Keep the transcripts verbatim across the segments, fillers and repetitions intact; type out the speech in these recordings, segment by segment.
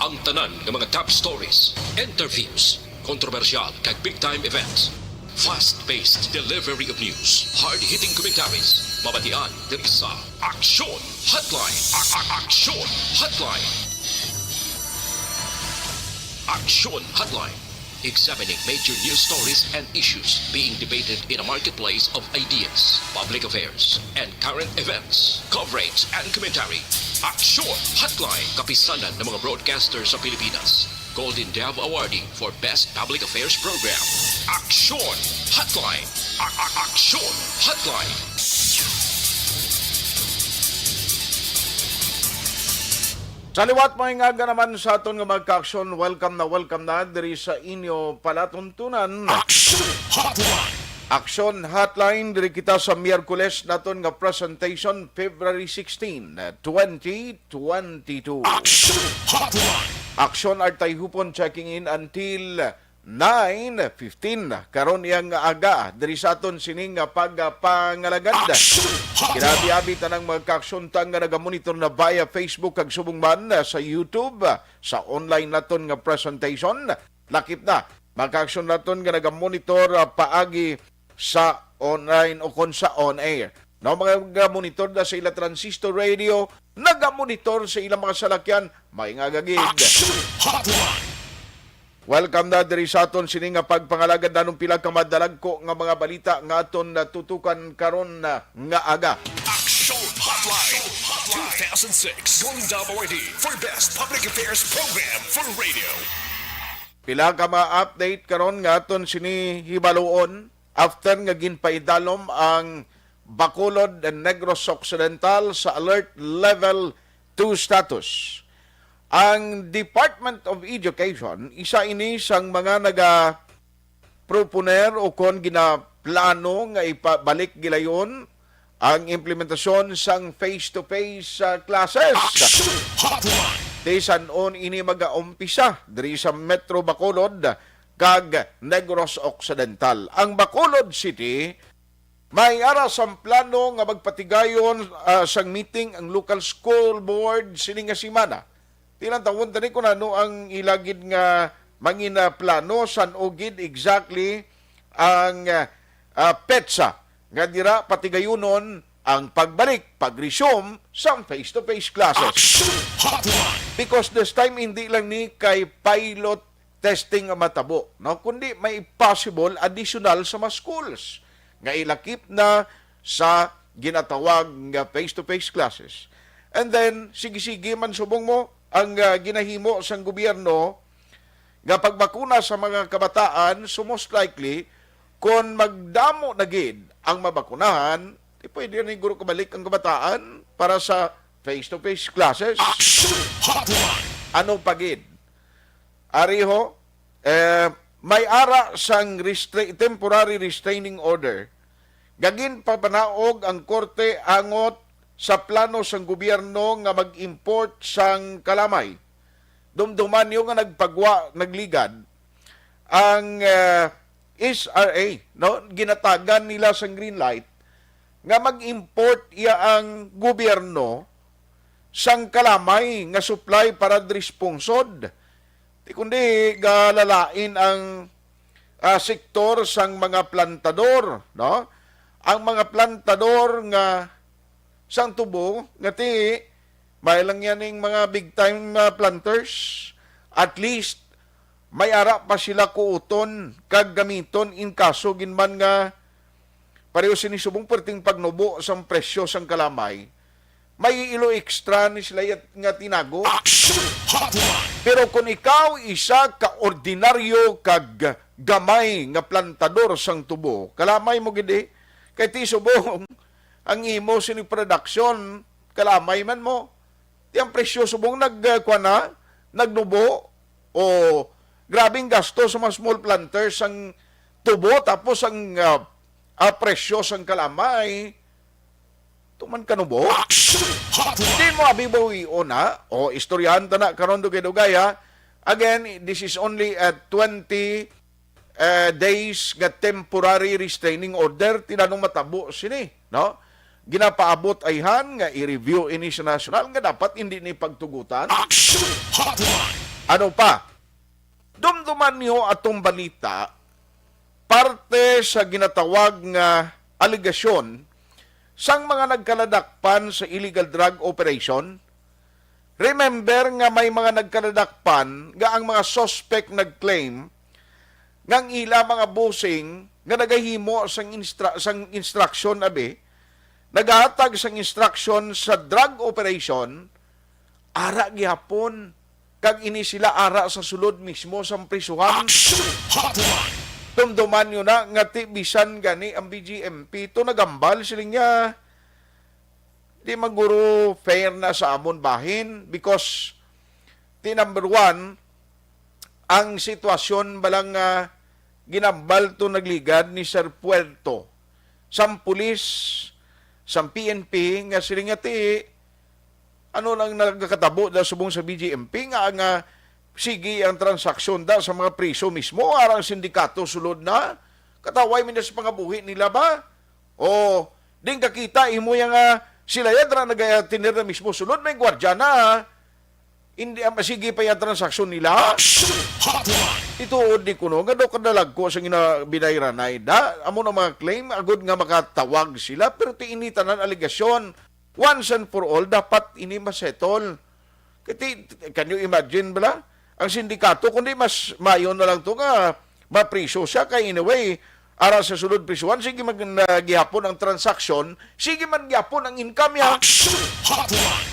Ang tanan nga mga top stories, interviews, kontrobersyal kag big time events. Fast-paced delivery of news, hard-hitting commentaries, mabatian diri sa Aksyon Hotline. A- a- Aksyon Hotline. Aksyon Hotline. Examining major news stories and issues being debated in a marketplace of ideas, public affairs, and current events. Coverage and commentary. Aksyon Hotline. Kapisanan ng mga broadcaster sa Pilipinas. Golden Dove Awardee for Best Public Affairs Program. Aksyon Hotline. A- a- Aksyon Hotline. Sa liwat, maayong aga naman sa aton nga mga ka-aksyon. Welcome na welcome na diri sa inyo palatuntunan. Action Hotline. Action Hotline, diri kita sa Miyerkules naton nga presentation, February sixteen, twenty twenty-two. Action Hotline. Action Artay Hupon checking in until nine fifteen. Karon iyang aga, diri sa aton sining nga pagpangalagad. Action Hotline. Grabe abi tanang mga ka-aksyon ta nga nagamonitor na via Facebook kag subong man sa YouTube, sa online naton nga presentation. Lakip na, mga ka-aksyon naton nga nagamonitor, ah, paagi sa online o kon sa on air. No, mga nagamonitor na sa ila transistor radio, nagamonitor sa ilang mga salakyan, maayong aga gid. Action Hotline. Welcome na diri sa aton sini nga pagpangalagad nanon pila ka madalagko nga mga balita nga aton natutukan karon na nga aga. Action Hotline. Two thousand six Golden Dove Awardee for Best Public Affairs Program for Radio. Pila ka mga update karon nga aton sini hibaluon after nga ginpaidalom ang Bacolod and Negros Occidental sa Alert Level two status. Ang Department of Education, isa ini sang mga naga-proponer o kon ginaplano nga ipabalik gilayon ang implementasyon sang face-to-face, ah, classes. Action Hotline. Ti san-o ini magaumpisa diri sa Metro Bacolod kag Negros Occidental. Ang Bacolod City may ara sang plano nga magpatigayon, ah, sang meeting ang local school board sini nga semana. Ti lang tawon tani kung ano ang ila gid nga mangin, ah, plano, san-o gid exactly ang, ah, ah, petsa nga dira patigayunon ang pagbalik, pag-resume sang face-to-face classes. Action Hotline. Because this time, hindi lang ni kay pilot testing nga matabo, no? Kundi may possible additional sa mga schools nga ilakip na sa ginatawag nga face-to-face classes. And then, sige-sige man subong mo ang, ah, ginahimo sang gobyerno nga pagbakuna sa mga kabataan, so most likely, kon magdamo na gid ang mabakunahan, di pwede na guro kabalik ang kabataan para sa face-to-face classes. Action Hotline. Ano pa gid? Ari ho, eh, may ara sang restra-, temporary restraining order nga ginpapanaog ang korte angot sa plano sang gobyerno nga mag-import sang kalamay. Dumduman niyo nga nagpagwa, nagligad ang, eh, S R A, no? Ginatagan nila sang green light nga mag-import iya ang gobyerno sang kalamay nga supply para diri sa pungsod. Ti kundi galalain ang, ah, sektor sang mga plantador, no? Ang mga plantador nga sang tubo nga ti may lang yan ning mga big time, ah, planters. At least may ara pa sila kuuton kag gamiton in kaso gid man nga pareho sini subong perting pagnubo sang presyo sang kalamay, may ilo extra ni sila yat-, nga tinago. Action Hotline. Pero kung ikaw isa ka ordinaryo kag gamay nga plantador sang tubo, kalamay mo gid, eh. Kay ti subong ang imo sini production, kalamay man mo. Ti ang presyo subong nag, uh, kuwan na, nagnubo. O grabing gasto sa mga small planters ang tubo, tapos ang, ah, ah, presyo sang kalamay tuman kanubo. Action Hotline. Di mo abi bawion, ha? O, istoryahan ta na karon dugay-dugay, ha? Again, this is only a twenty, eh, days nga temporary restraining order. Ti nanong matabo sini, no? Ginapaabot ayhan nga i-review ini sa nasyonal nga dapat hindi ni pagtugutan. Action Hotline. Ano pa? Dumduman niyo atong balita, parte sa ginatawag nga alegasyon sang mga nagkaladakpan sa illegal drug operation. Remember nga may mga nagkaladakpan nga ang mga suspect nag-claim nga ang ila mga bossing nga nagahimo sang instra-, sang instruction, abi, nagahatag sang instruction sa drug operation, ara gihapon, kag ini sila ara sa sulod mismo sang prisuhan. Action Hotline! Tumduman nyo na nga ti bisan gani ang B G M P to nagambal, siling niya, di man guro fair na sa amon bahin because ti number one, ang sitwasyon bala nga ginambal to nagligad ni Sir Puerto, sang pulis, sang P N P, nga siling nga ti, ano lang nagakatabo da subong sa B G M P nga, nga sige ang transaksyon da sa mga priso mismo, arang sindikato sulod na, kataway mi na sa pangabuhi nila ba? O, di kakita imo ya nga sila ya dira nagatinir na mismo sulod, may gwardya na. Hindi, ah, sige pa yung transaksyon nila. Action Hotline! Ituod di kuno nga daw kadalagko sa ginabinayranay da. Amo na mga claim, agod nga makatawag sila. Pero ti ini tanan alegasyon, once and for all, dapat ini masettle. Kati, can you imagine bala? Ang sindikato, kundi mas mayo na lang to nga mapriso siya. Kay anyway, ara sa sulod prisuhan, sige man, ah, gihapon ang transaksyon, sige man gihapon ang income niya. Action Hotline!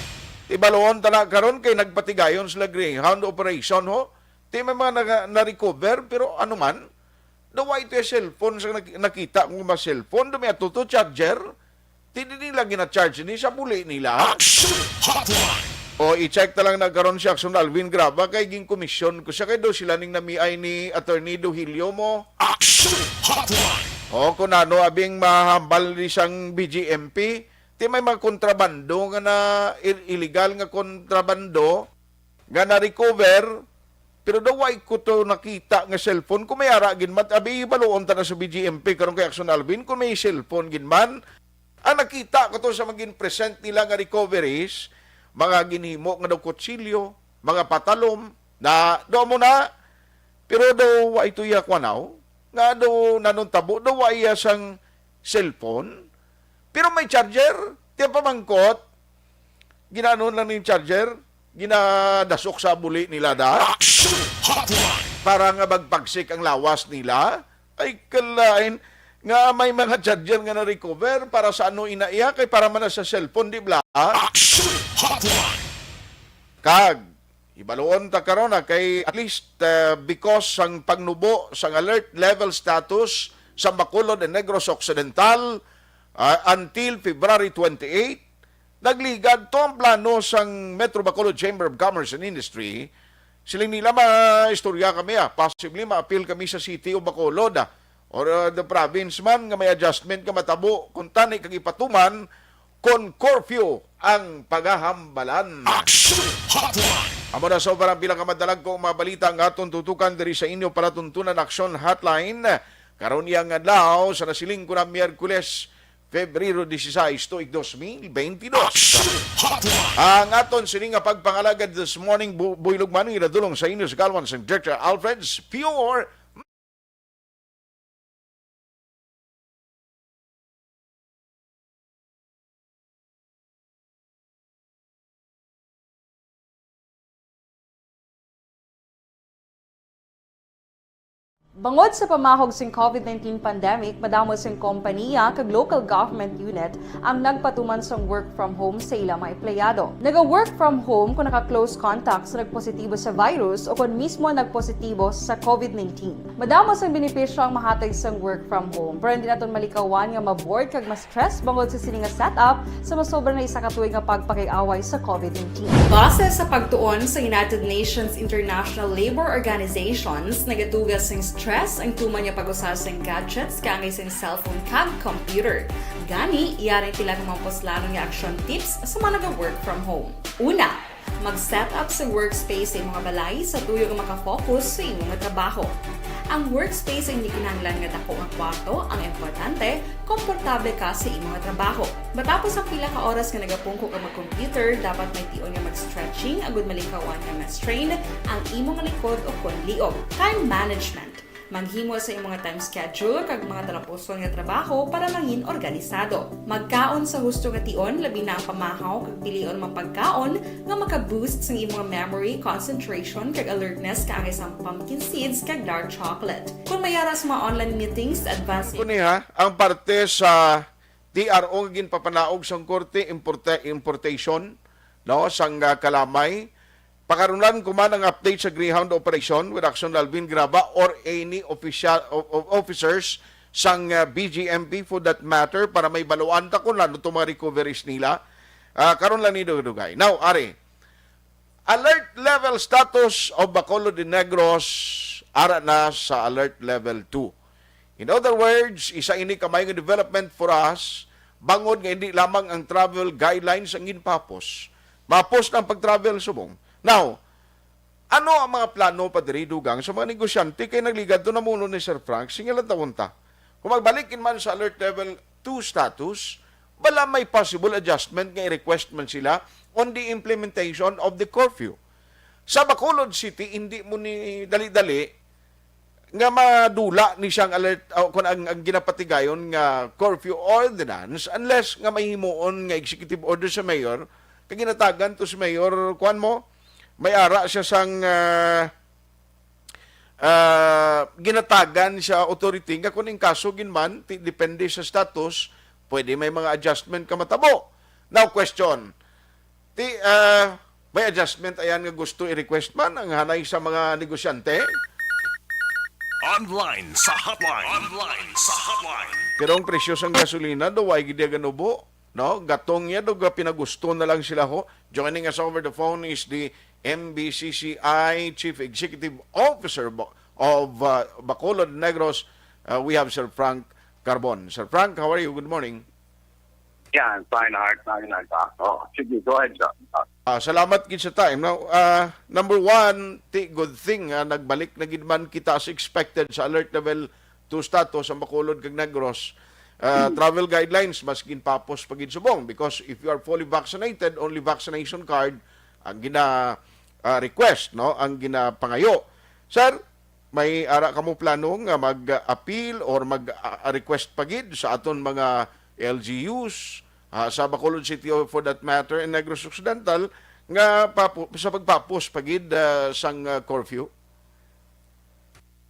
Ibaloon ta na karon kay nagpatigayon sila Greyhound operation, ho. Ti may mga naga-, na-recover, pero ano man, daw wa ito yung cellphone sa nak-, nakita kong mas cellphone, dumi ato to charger. Ti di nila gina-charge ni sa buli nila. Action Hotline! O, i-check ta lang na karon si Action Alvin Graba kay ginkomisyon ko siya kay daw sila ning namiay ni Attorney Duhilio mo. Action Hotline! O, kung ano abing mahambal ni sang B G M P, ti may mga kontrabando nga na il-, illegal nga kontrabando nga na-recover, pero daw wa ko to nakita nga cellphone. Kung may ara gid man, abi, baluon ta na sa B G M P karon kay Action Alvin, kung may cellphone gid man. Ang nakita ko to sa mga gin-present nila nga recoveries, mga ginhimo nga daw kutsilyo, mga patalom, na daw mo na, pero daw wa ito iya kwanaw, nga daw nanuntabo, daw wa iya sang cellphone, pero may charger, tiyan pamangkot, ginanon lang ning charger, ginadasok sa buli nila da. Action Hotline! Para nga magpagsik ang lawas nila. Ay, kalain nga may mga charger nga na-recover para sa ano ina iya, kay para man na sa cellphone, di bla? Action Hotline! Kag, ibaluon ta karon na kay at least, uh, because sang pagnubo sang alert level status sa Bacolod and Negros Occidental, uh, until February twenty-eight, nagligad to ang plano sang Metro Bacolod Chamber of Commerce and Industry. Siling nila, maistorya kami, ah. Possibly, ma-appeal kami sa City of Bacolod, ah, or, uh, the province man nga may adjustment nga matabo kung tani kag ipatuman kon curfew ang pagahambalan. Action Hotline! Amo na so para ang pila ka madalag kong mga balita nga aton tutukan diri sa inyo palatuntunan Action Hotline. Karon iya nga adlaw sa nasiling ko na Miyerkules, Febrero dieciséis, tuig dos mil veintidós. Action Hotline! Ang aton sini nga pagpangalagad this morning, bu-, buylog man, iradulong sa inyo sa kalwan sang Director Alfred's Pure. Bangod sa pamahog sing COVID nineteen pandemic, madamo sing kompanya kag local government unit ang nagpatuman sang work from home sa ila mga empleyado. Naga-work from home kon naka-close contact sa nagpositibo sa virus o kon mismo nagpositibo sa COVID nineteen. Madamo sang benepisyo ang mahatag sang work from home, pero hindi naton malikawan nga ma-bored kag ma-stress bangod sa sini nga setup sa masobra na isa ka tuig nga pagpakig-away sa COVID nineteen. Base sa pagtuon sa United Nations International Labor Organizations, nagatuga sing stress ang tuman nga pag-usa sing gadgets kaangay sing cellphone kag computer. Gani, yari ang pila ka mga puslanon nga action tips sa mga naga-work from home. Una, mag-set up sa workspace sa imong balay sa tuyo nga maka-focus sa imong trabaho. Ang workspace hindi kinahanglan nga dako nga kwarto, ang importante, komportable ka sa imo nga trabaho. Matapos ang pila ka oras nga nagapungko ka mag-computer, dapat may tion nga mag-stretching agud malikawan nga ma-strain ang imo nga likod o kon liog. Time management. Maghimo sa imo nga time schedule kag mga talapuson nga trabaho para mangin organisado. Magkaon sa husto nga tion, labi na ang pamahaw kag pilion mga pagkaon nga maka-boost sang imo nga memory, concentration, kag alertness, kaangay sang pumpkin seeds kag dark chocolate. Kung may ara sa mga online meetings, advance Kuni ha, ang parte sa T R O nga ginpapanaog sang korte, importa-, importation, no, sang, ah, kalamay. Pakarunlan ko man ang update sa Greyhound operation with Action Alvin Graba or any official, o-, o-, officers sang, ah, B G M P for that matter para may baluan ta kung ano itong mga recoveries nila. Ah, karon lang ni dugay-dugay. Now, ari, alert level status of Bacolod de Negros, ara na sa alert level two. In other words, isa ini ka maayong development for us, bangod nga hindi lamang ang travel guidelines ang ginpapos. Mapos na ang pag-travel subong. Now, ano ang mga plano pa diri, Dugang, sa mga negosyante? Kay nagligad to namuno ni Sir Frank, sige lang tawon ta. Kung magbalik man sa alert level two status, bala may possible adjustment nga i-request man sila on the implementation of the curfew. Sa Bacolod City, hindi mo ni dali-dali nga madula ni siyang alert, o kung ang, ang ginapatigayon nga curfew ordinance, unless nga may himuon nga executive order sa mayor, kag ginatagan to si mayor, kuan mo, may ara siya sang, ah, ah, ginatagan sa authority nga kung in kaso gid man, ti-, depende sa status, pwede may mga adjustment ka matabo. Now, question, ti, ah, may adjustment ayan nga gusto i-request man ang hanay sa mga negosyante? Online sa hotline. Online sa hotline. Pero ang presyo sang gasolina daw ay gid ganubo, no? Gatong niya daw pinagusto na lang sila ho. Joining us over the phone is the M B C C I Chief Executive Officer Bo-, of, uh, Bacolod Negros. Uh, we have Sir Frank Carbon. Sir Frank, how are you? Good morning. Yeah, I'm fine, Art. Fine, Art. Oh, sige, go ahead, sir. Ah, salamat gid sa time. Now, ah, number one, ti, good thing, ah, nagbalik na gid man kita as expected sa alert level two status ang Bacolod kag Negros. Ah, travel guidelines mas ginpapos pa gid subong, because if you are fully vaccinated, only vaccination card ang gina, ah, request, no, ang ginapangayo. Sir, may ara kamo plano nga mag-appeal or mag-request pa gid sa aton mga L G Us, ah, sa Bacolod City or for that matter in Negros Occidental nga papu-, sa pagpapos pa gid, ah, sang, ah, curfew?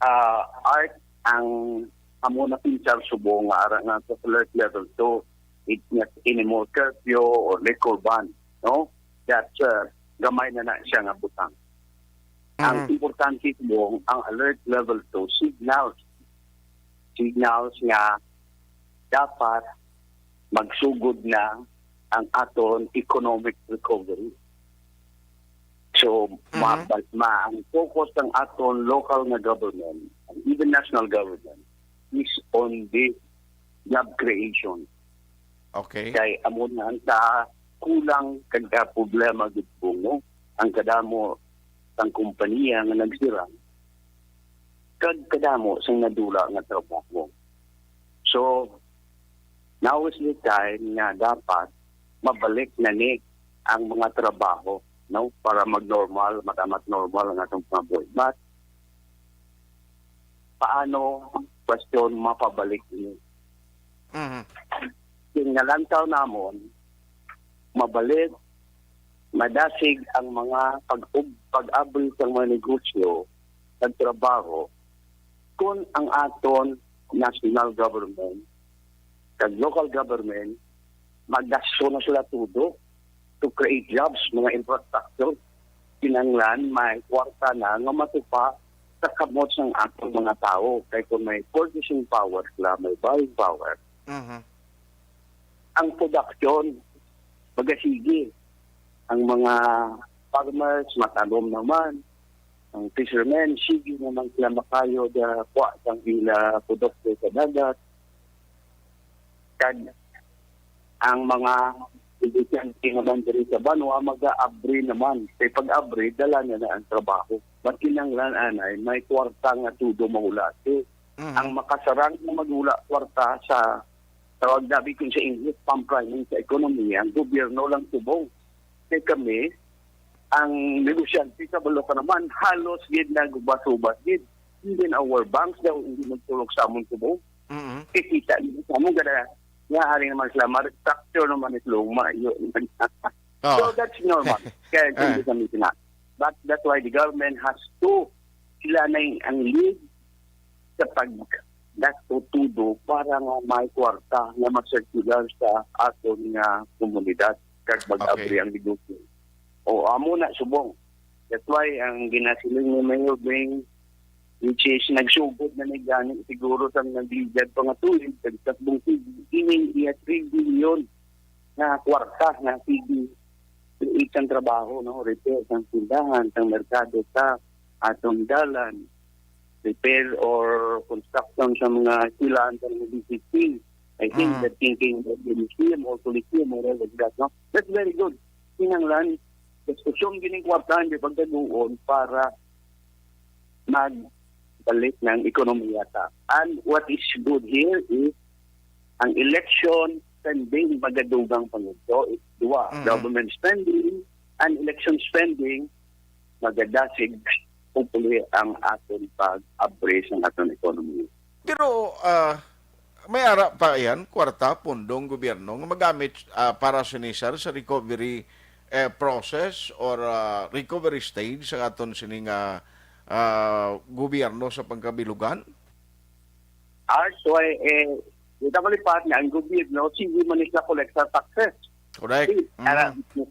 Ah, Art, ang amo na pinsar subong nga ara nga sa alert level two, it's not anymore curfew or liquor ban, no? That's, uh, gamay na na siya nga butang. Ang Mhm. importante subong, ang alert level two, signals. Signals nga dapat magsugod na ang aton economic recovery. So, Mhm. ma-, ma-, ang focus ng aton local nga government, and even national government, is on the job creation. Okay. Kay amo na ang sa kulang kag problema gid po mo ang kadamo sang kompanya nga nagsira kag kadamo sang nadula nga trabaho. So, now is the time nga dapat mabalik na ni ang mga trabaho, no, para mag-normal, matamat normal ang atong mga buhay. But paano, question, mapabalik ini? Mhm. Kung nalantaw namon, mabalik, madasig ang mga pag-, pag-abri sa mga negosyo, nagtrabaho, kung ang aton national government kag local government, magasto na sila tudo to create jobs, mga infrastructure. Kinanglan may kwarta na nga matupa sa kamot sang atong mga tawo. Kay kung may purchasing power sila, may buying power, Mhm. ang production magasige. Ang mga farmers matanom naman, ang fishermen sige naman sila makayod, ah, kuha sang ila produkto sa dagat. Kag ang mga Negosyante naman diri sa banwa, mag-aabri naman. Kay pag-abri, dala na na ang trabaho. But kinahanglan, anay, may kwarta nga tudo mahulati. Mhm. Ang makasarang nga maghula kwarta sa, tawag namin kung sa English, pampraying sa ekonomiya, ang gobyerno lang subong. Kay kami, ang negosyante sa Balocan naman, halos gid nagubas-ubas gid. Even our banks daw, hindi nagtulog sa amon subong. Mhm. Kikita nila sa amon, kada nga hari naman sila, ma-restructure naman is luma, yun. So, Oh. that's normal. Kaya Ah. hindi kami sina-, but that's why the government has to, sila na yung, ang lead sa pag gasto tudo para nga may kwarta nga ma-circular sa aton nga komunidad kag mag-abri Okay. ang negosyo. O, amo na subong. That's why ang ginasiling ni Mayor Beng, which is nagsugod na ni gani siguro sa nagligad pa nga tuig, kag sa buong tuig, ining iya three billion nga kwarta nga sige create sang trabaho, no? Repair sang tindahan, sang merkado, sa atong dalan, repair or construction sa mga eskwelahan sa mga D C C. I think Mm. that thinking of the museum or coliseum or like that, no? That's very good. Kinahanglan, diskusyon gining kwarta, hindi pagtaguon para magbalik ng ekonomiya ta. And what is good here is ang election spending magadugang pangudto. It's dua, Mhm. government spending and election spending magadasig, hopefully, ang aton pag-abri sa aton ekonomiya. Pero, ah, may ara pa yan, kwarta, pundong gobyerno nga magamit, ah, para sini, sir, sa recovery, eh, process or, ah, recovery stage sa aton sini nga, ah, gobyerno sa pangkabilugan? That's why, eh, kita malipat nga ang gobyerno, sige man sila collect sa taxes. Correct. Sige, Mm. ara,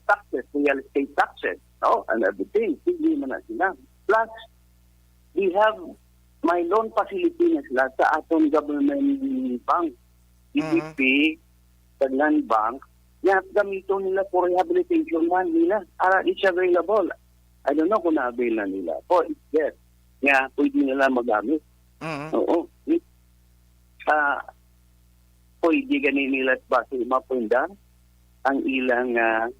taxes, real estate taxes, no? And everything, sige man na sila. Plus, we have, may loan facility na sila sa aton government bank, Mhm. D B P, sa Land Bank, nga gamiton nila for rehabilitation man nila. Ara, it's available. I don't know kung na-avail na nila. For it's there. Nga, pwede nila magamit. Mhm. Oo. Sa, pwede gani nila basi mapundar ang ilang, ah,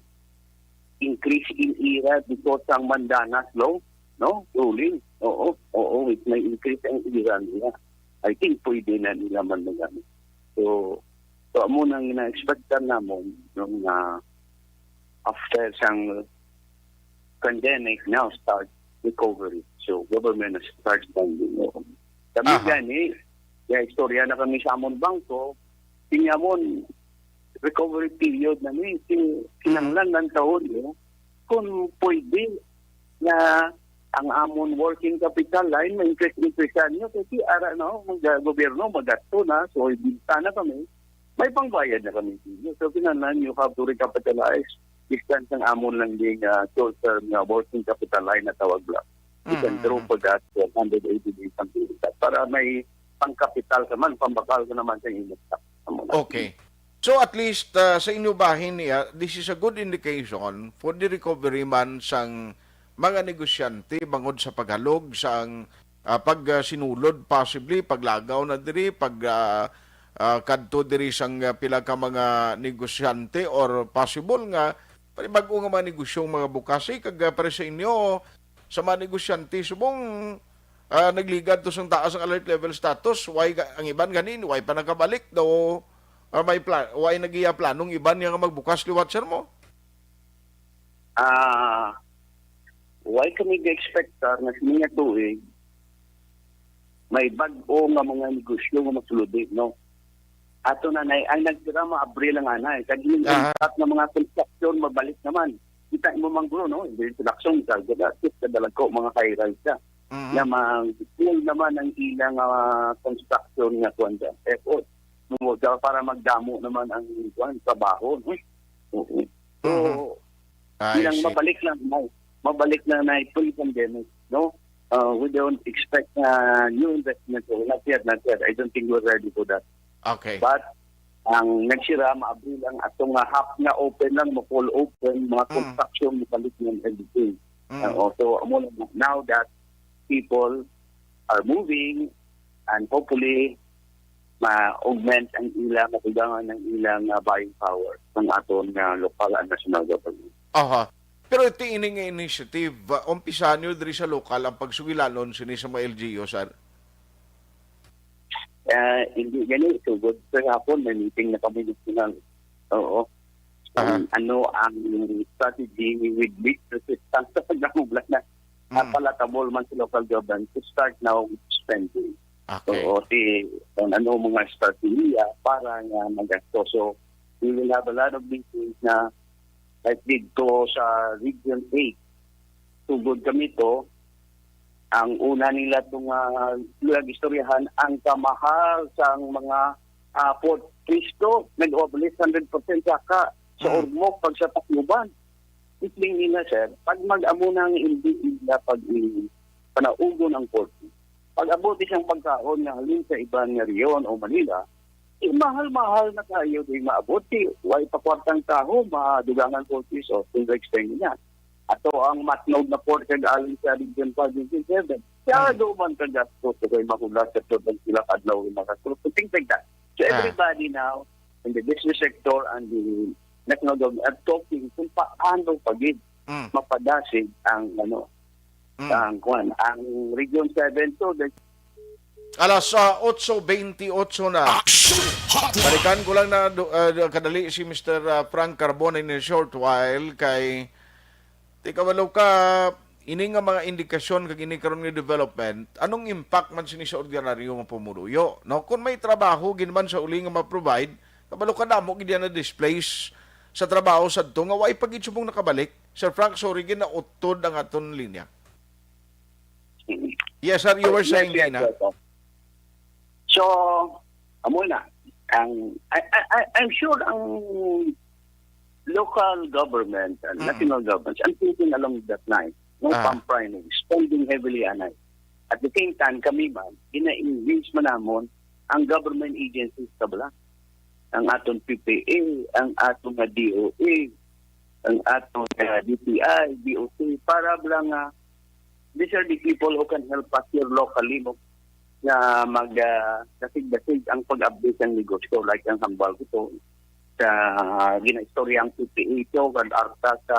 increase in ira because sang Mandanas law, no? Ruling. Oo, oo, it may increase ang ira nila. I think pwede na nila man magamit. So, so amo nang na-expectan namon nung, ah, after sang pandemic, now start recovery. So, government na start funding. Oo. Kami Aha. gani, kaya istorya na kami sa amon bangko, kini amon recovery period na ni, si, kinahanglan ng taon, no? Kung pwede na ang amon working capital line, ma-increase-increasean nyo, kasi ara na, oh, mag-, gobyerno, magasto na, so, ibinta na kami, may pangbayad na kami. So, kinahanglan, you have to recapitalize. Bisan sang amon lang din, ah, short term nga working capital line na tawag lang. You can Mhm, draw mhm. for that for hundred eighty days, something like that. Para may pangkapital ka man, pambakal ka naman sa imong stock. Amo na. Okay. So, at least, ah, sa inyo bahin niya, this is a good indication for the recovery man sang mga negosyante bangod sa paghalog sang, ah, pag, ah, sinulod, possibly paglagaw na diri, pag, ah, ah, kadto diri sang, ah, pila ka mga negosyante or possible nga panibag-o nga mga negosyong mga bukas, eh, kag, ah, para sa inyo, sa mga negosyante, subong, ah, nagligad to sang taas ang alert level status, why ga-, ang iban ganin, why pa nakabalik daw, ah, may pla-, why nagiya planong iban niya nga magbukas liwat, sir, mo? Ah, why kami ga-expectar nga sa mga tuig, may bag-o nga mga negosyo nga masulodi, no? Ato na, nay, ang nagsira, maabri lang, anay. Kag yung Aha. impact ng mga construction, mabalik naman. Kita mo, Mang Bro, no? Yung construction, sa, sa, sa dalagko, mga high-rise ka. Mhm. Na mag-, full naman ang ilang, ah, construction nga, kuwan, sa effort. Mo, para magdamo naman ang, kuwan, trabaho, no? Oo. So, Mhm. I ilang see. mabalik lang, no? Mabalik lang na pre-pandemic, no? Uh, we don't expect, uh, new investment. So, not yet, not yet. I don't think we're ready for that. Okay. But, ang nagsira, maabri lang, atong nga half nga open lang, ma-full open, mga Mm. construction, mabalik ng everything. Mm. Uh, so, amo lang, now that people are moving, and hopefully, ma-augment ang ila, matugangan ang ilang, ah, buying power ng aton nga lokal and national government. Aha. Pero iti ini nga initiative, ah, umpisahan niyo diri sa lokal ang pagsugilanon sini sa mga L G U, sir? Ah, hindi gani, sugod sa hapon, may meeting na kami national. Oo. Aha. Kung ano ang strategy with least resistance sa pagkakubla na, ah, Mm. palatable man sa local government to start now with spending. Okay. Oo, si, kung ano mga strategiya para nga magasto. So, we will have a lot of meetings na, like, dito sa Region eight. Sugod kami to, ang una nila itong, ah, istoryahan ang kamahal sang mga, ah, Fort Cristo, nag-oblis hundred percent saka sa Mm. Ormoc, pag sa Tacloban. Isling nila, sir, pag mag-amo na ang hindi nila pag i-, panaugon ang Fort, pag-abot isang pagkaon nga halin sa iban nga rehiyon o Manila, eh, mahal-mahal na kayo di maabot. Di, way pa kwartang taho, madugangan forty pesos, kung extend niya. Ato ang matnog na port kag alin sa Region five, Region seven. Kaya Mm. do man ka gastos, kay mahulat sa port ang sila kadlaw, yung mga gastos, things like that. So, Ah. everybody now, in the business sector and the national government, are talking kung paano pa gid Mm. mapadasig ang, ano, Mm. ang, kuwan, ang Region seven to, the Alas, ah, otso bentiocho na. Action Hotline! Balikan ko lang na do-, ah, do-, kadali si Mister, ah, Frank Carbon in a short while kay, ti kabalo ka, ini nga mga indikasyon kag ini karon nga development, anong impact man sini sa ordinaryo nga pumuluyo, no? Kung may trabaho gid man sa uli nga ma-provide, kabalo ka, damo gid yan na-displace sa trabaho sadto nga way pa gid subong nakabalik. Sir Frank, sorry gid, nautod ang aton linya. Yes, sir, you were Yes, saying, yes, Dina. Yes, sir. So, amo na. Ang, I, I, I, I'm sure ang local government and Mm. national governments, I'm thinking along that line. No, Ah. Pampray, no, spending heavily, anay. At the same time, kami man, gina-engage man namon ang government agencies sa bala. Ang aton P P A, ang aton nga D O A, ang aton nga D T I, D O C, para bala nga, these are the people who can help us here locally, no? Nga mag, ah, dasig-dasig ang pag-abli sang negosyo, like ang hambal ko to, sa ginaistorya ang P P A to, kag ARTA sa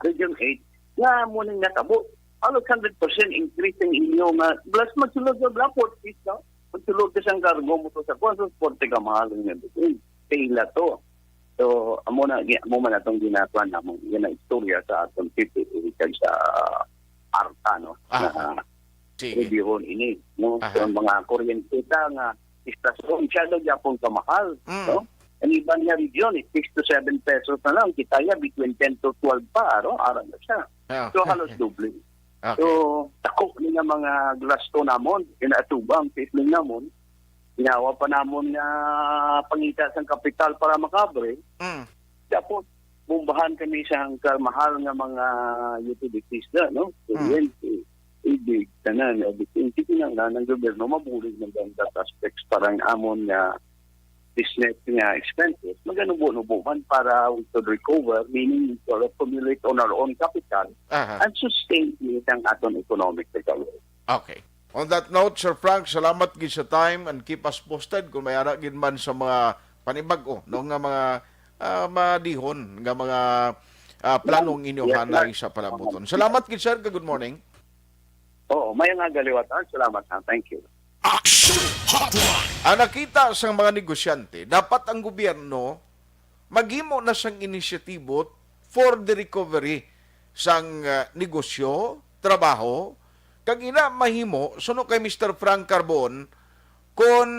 Region eight, nga mo ning natabo. Halos hundred percent increase ang inyo nga, plus magsulod sa bala, Fort East, no? Magsulod ka sang cargo mo to sa kuwan, so, forty ka mahal ang nandun. Sa ila to. So, amo na, gi-, amo man atong ginagawa namon, ginaistorya sa aton P P A kag sa ARTA, no? Aha. Na Sige. Reviewon ini, no? Aha. So, ang mga kuryentita nga istasyon, siya daw gyapon kamahal, Mm. no? Ang iban nga region, is six to seven pesos na lang. Kita ya, between ten to twelve pa, ano? Ara na siya. Ah. So, halos doble. Okay. So, tako ni nga mga gasto namon, inaatubang sa isling namon, ginawa pa namon nga pangita sang kapital para makabre. Mm. Tapos, bombahan kami sa ang kamahal nga mga utilities na, no? Mm. Kuryente, tubig, tanan, everything. Sige na nga, ng gobyerno, mabulig ng that aspects para ang amon nga business nga expenses, maganubo-nubo man para we could recover, meaning we could accumulate on our own capital Aha. and sustain it ang aton economic recovery. Okay. On that note, Sir Frank, salamat gid sa time and keep us posted kung may ara gid man sa mga panibag-o, no, nga mga, ah, madihon nga mga, ah, plano ang inyo Yes, hanay sir. Sa palabuton. Salamat gid, sir, ka good morning. Oo, may nga galiwatan. Salamat, ha. Thank you. Action Hotline. Ang nakita sang mga negosyante, dapat ang gobyerno maghimo na sang inisyatibo for the recovery sang, ah, negosyo, trabaho, kag ina mahimo, suno kay Mister Frank Carbon, kon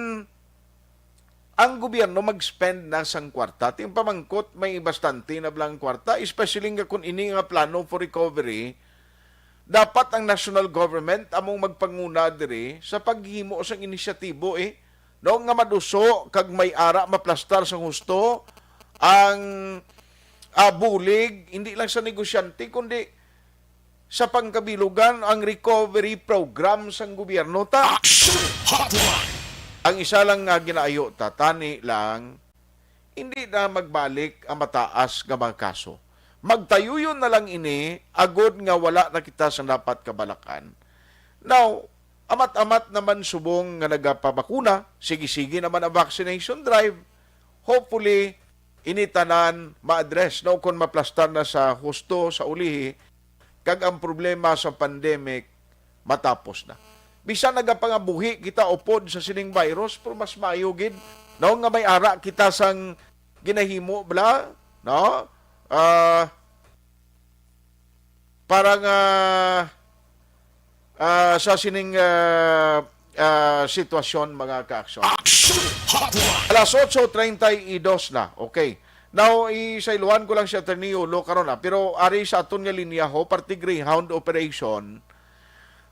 ang gobyerno mag-spend na sang kwarta. Ti ang pamangkot, may bastante na bala ang kwarta, especially nga kung ini nga plano for recovery, dapat ang national government among magpanguna diri sa paghimo sang inisyatibo, eh. No, nga maduso kag may ara maplastar sang husto ang, ah, bulig, hindi lang sa negosyante, kundi sa pangkabilugan ang recovery program sang gobyerno ta. Action Hotline. Ang isa lang nga ginaayo ta, tani lang, hindi na magbalik ang mataas nga mga kaso. Magtayuyon na lang ini, agod nga wala na kita sa dapat kabalakan. Now, amat-amat naman subong nga nagapabakuna, sige-sige naman ang vaccination drive. Hopefully, ini tanan ma-address, no, kung maplastar na sa husto sa ulihi, kag ang problema sa pandemic matapos na. Bisan nagapangabuhi kita upod sa sining virus, pero mas maayo gid, no, nga may ara kita sang ginahimo, bala, no? Ah, para nga, ah, sa sining, ah, ah, sitwasyon, mga ka-aksyon. Action Hotline. Alas otso treinta y dos na. Okay. Now, isaylohan ko lang si Attorney Yulo karon, ah. Pero ari sa aton nga linya, ho, parte Greyhound operation,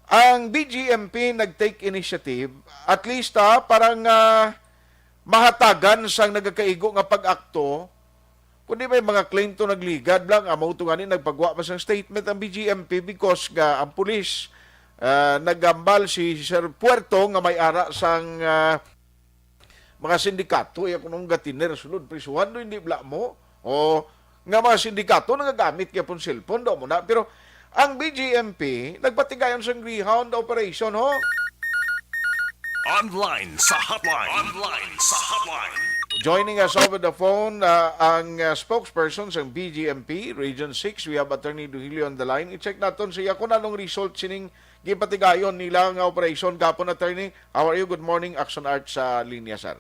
ang B G M P nag-take initiative, at least, ah, para nga mahatagan sang nagakaigo nga pag-akto, kundi may mga claim to nagligad lang, amo to gani nagpagwa pa sang statement ang B G M P because nga ang pulis, ah, nagambal si Sir Puerto nga may ara sang, ah, mga sindikato, iya kunong gatiner sulod prisuhan, no, hindi bala mo? O nga mga sindikato nagagamit gyapon cellphone, daw mo na. Pero ang B G M P nagpatigayon sang Greyhound operation, ho. Online sa hotline. Online sa hotline. Joining us over the phone, uh, ang, uh, spokesperson sa B G M P Region six. We have Attorney Duhilio on the line. I-check naton siya kung anong result sining gipatigayon nila nga operation gapon, Attorney. How are you? Good morning, Action Art sa linya, sir.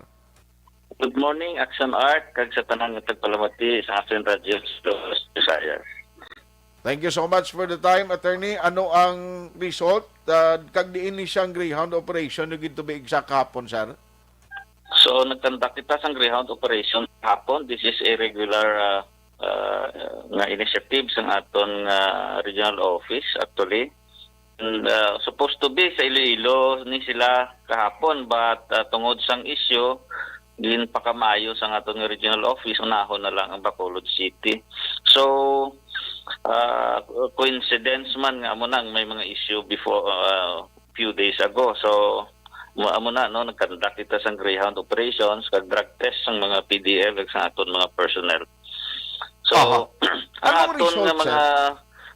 Good morning, Action Art, kag sa tanan nga tagpalamati sa Action Radio Studios, Visayas. Thank you so much for the time, Attorney. Ano ang result, uh, kag diin ni siyang Greyhound operation, yung to be exact, kahapon, sir? So, nagkandak kita sang Greyhound operation hapon. This is a regular, uh, uh, nga initiative sang aton nga regional office, actually. And, uh, supposed to be sa Iloilo ni sila kahapon, but, uh, tungod sang issue, ginpakamaayo sang aton nga regional office, unahon na lang ang Bacolod City. So, uh, coincidence man nga amo na ang may mga issue before, uh, few days ago. So, mo, amo na, no, nagkandak kita sang Greyhound operations, kag drug test sang mga P D L, kag sa aton mga personnel. So, Aha. ang Anong aton nga result, sir? mga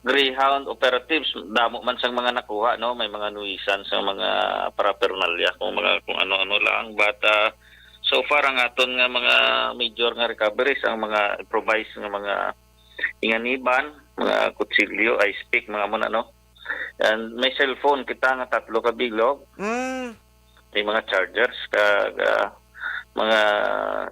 Greyhound operatives, damo man sang mga nakuha, no? May mga nuisan sang mga paraphernalia, kung mga, kung ano-ano lang. But, ah, so far, ang aton nga mga major nga recoveries, ang mga improvised nga mga inganiban, mga kutsilyo, ice pick, mga amo na, no? And may cellphone kita nga tatlo ka bilog. Mm. May mga chargers, kag, ah, mga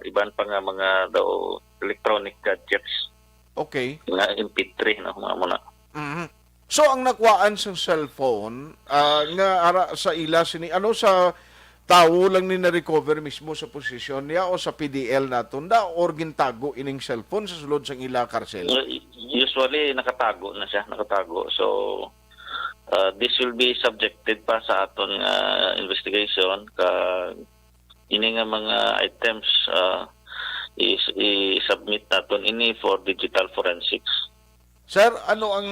iban pa nga mga daw electronic gadgets. Okay. Mga M P three, no? Mga amo na. Mhm. So, ang nakuhaan sa cellphone, ah, nga ara sa ila sini, ano, sa tawo lang ni na-recover mismo sa posisyon niya o sa P D L naton da, or gintago ining cellphone sa sulod sang ila karsel? Uh, usually, nakatago na siya, nakatago. So, uh, this will be subjected pa sa aton nga investigation, ka ini nga mga items, uh, is, i-submit naton ini for digital forensics. Sir, ano ang,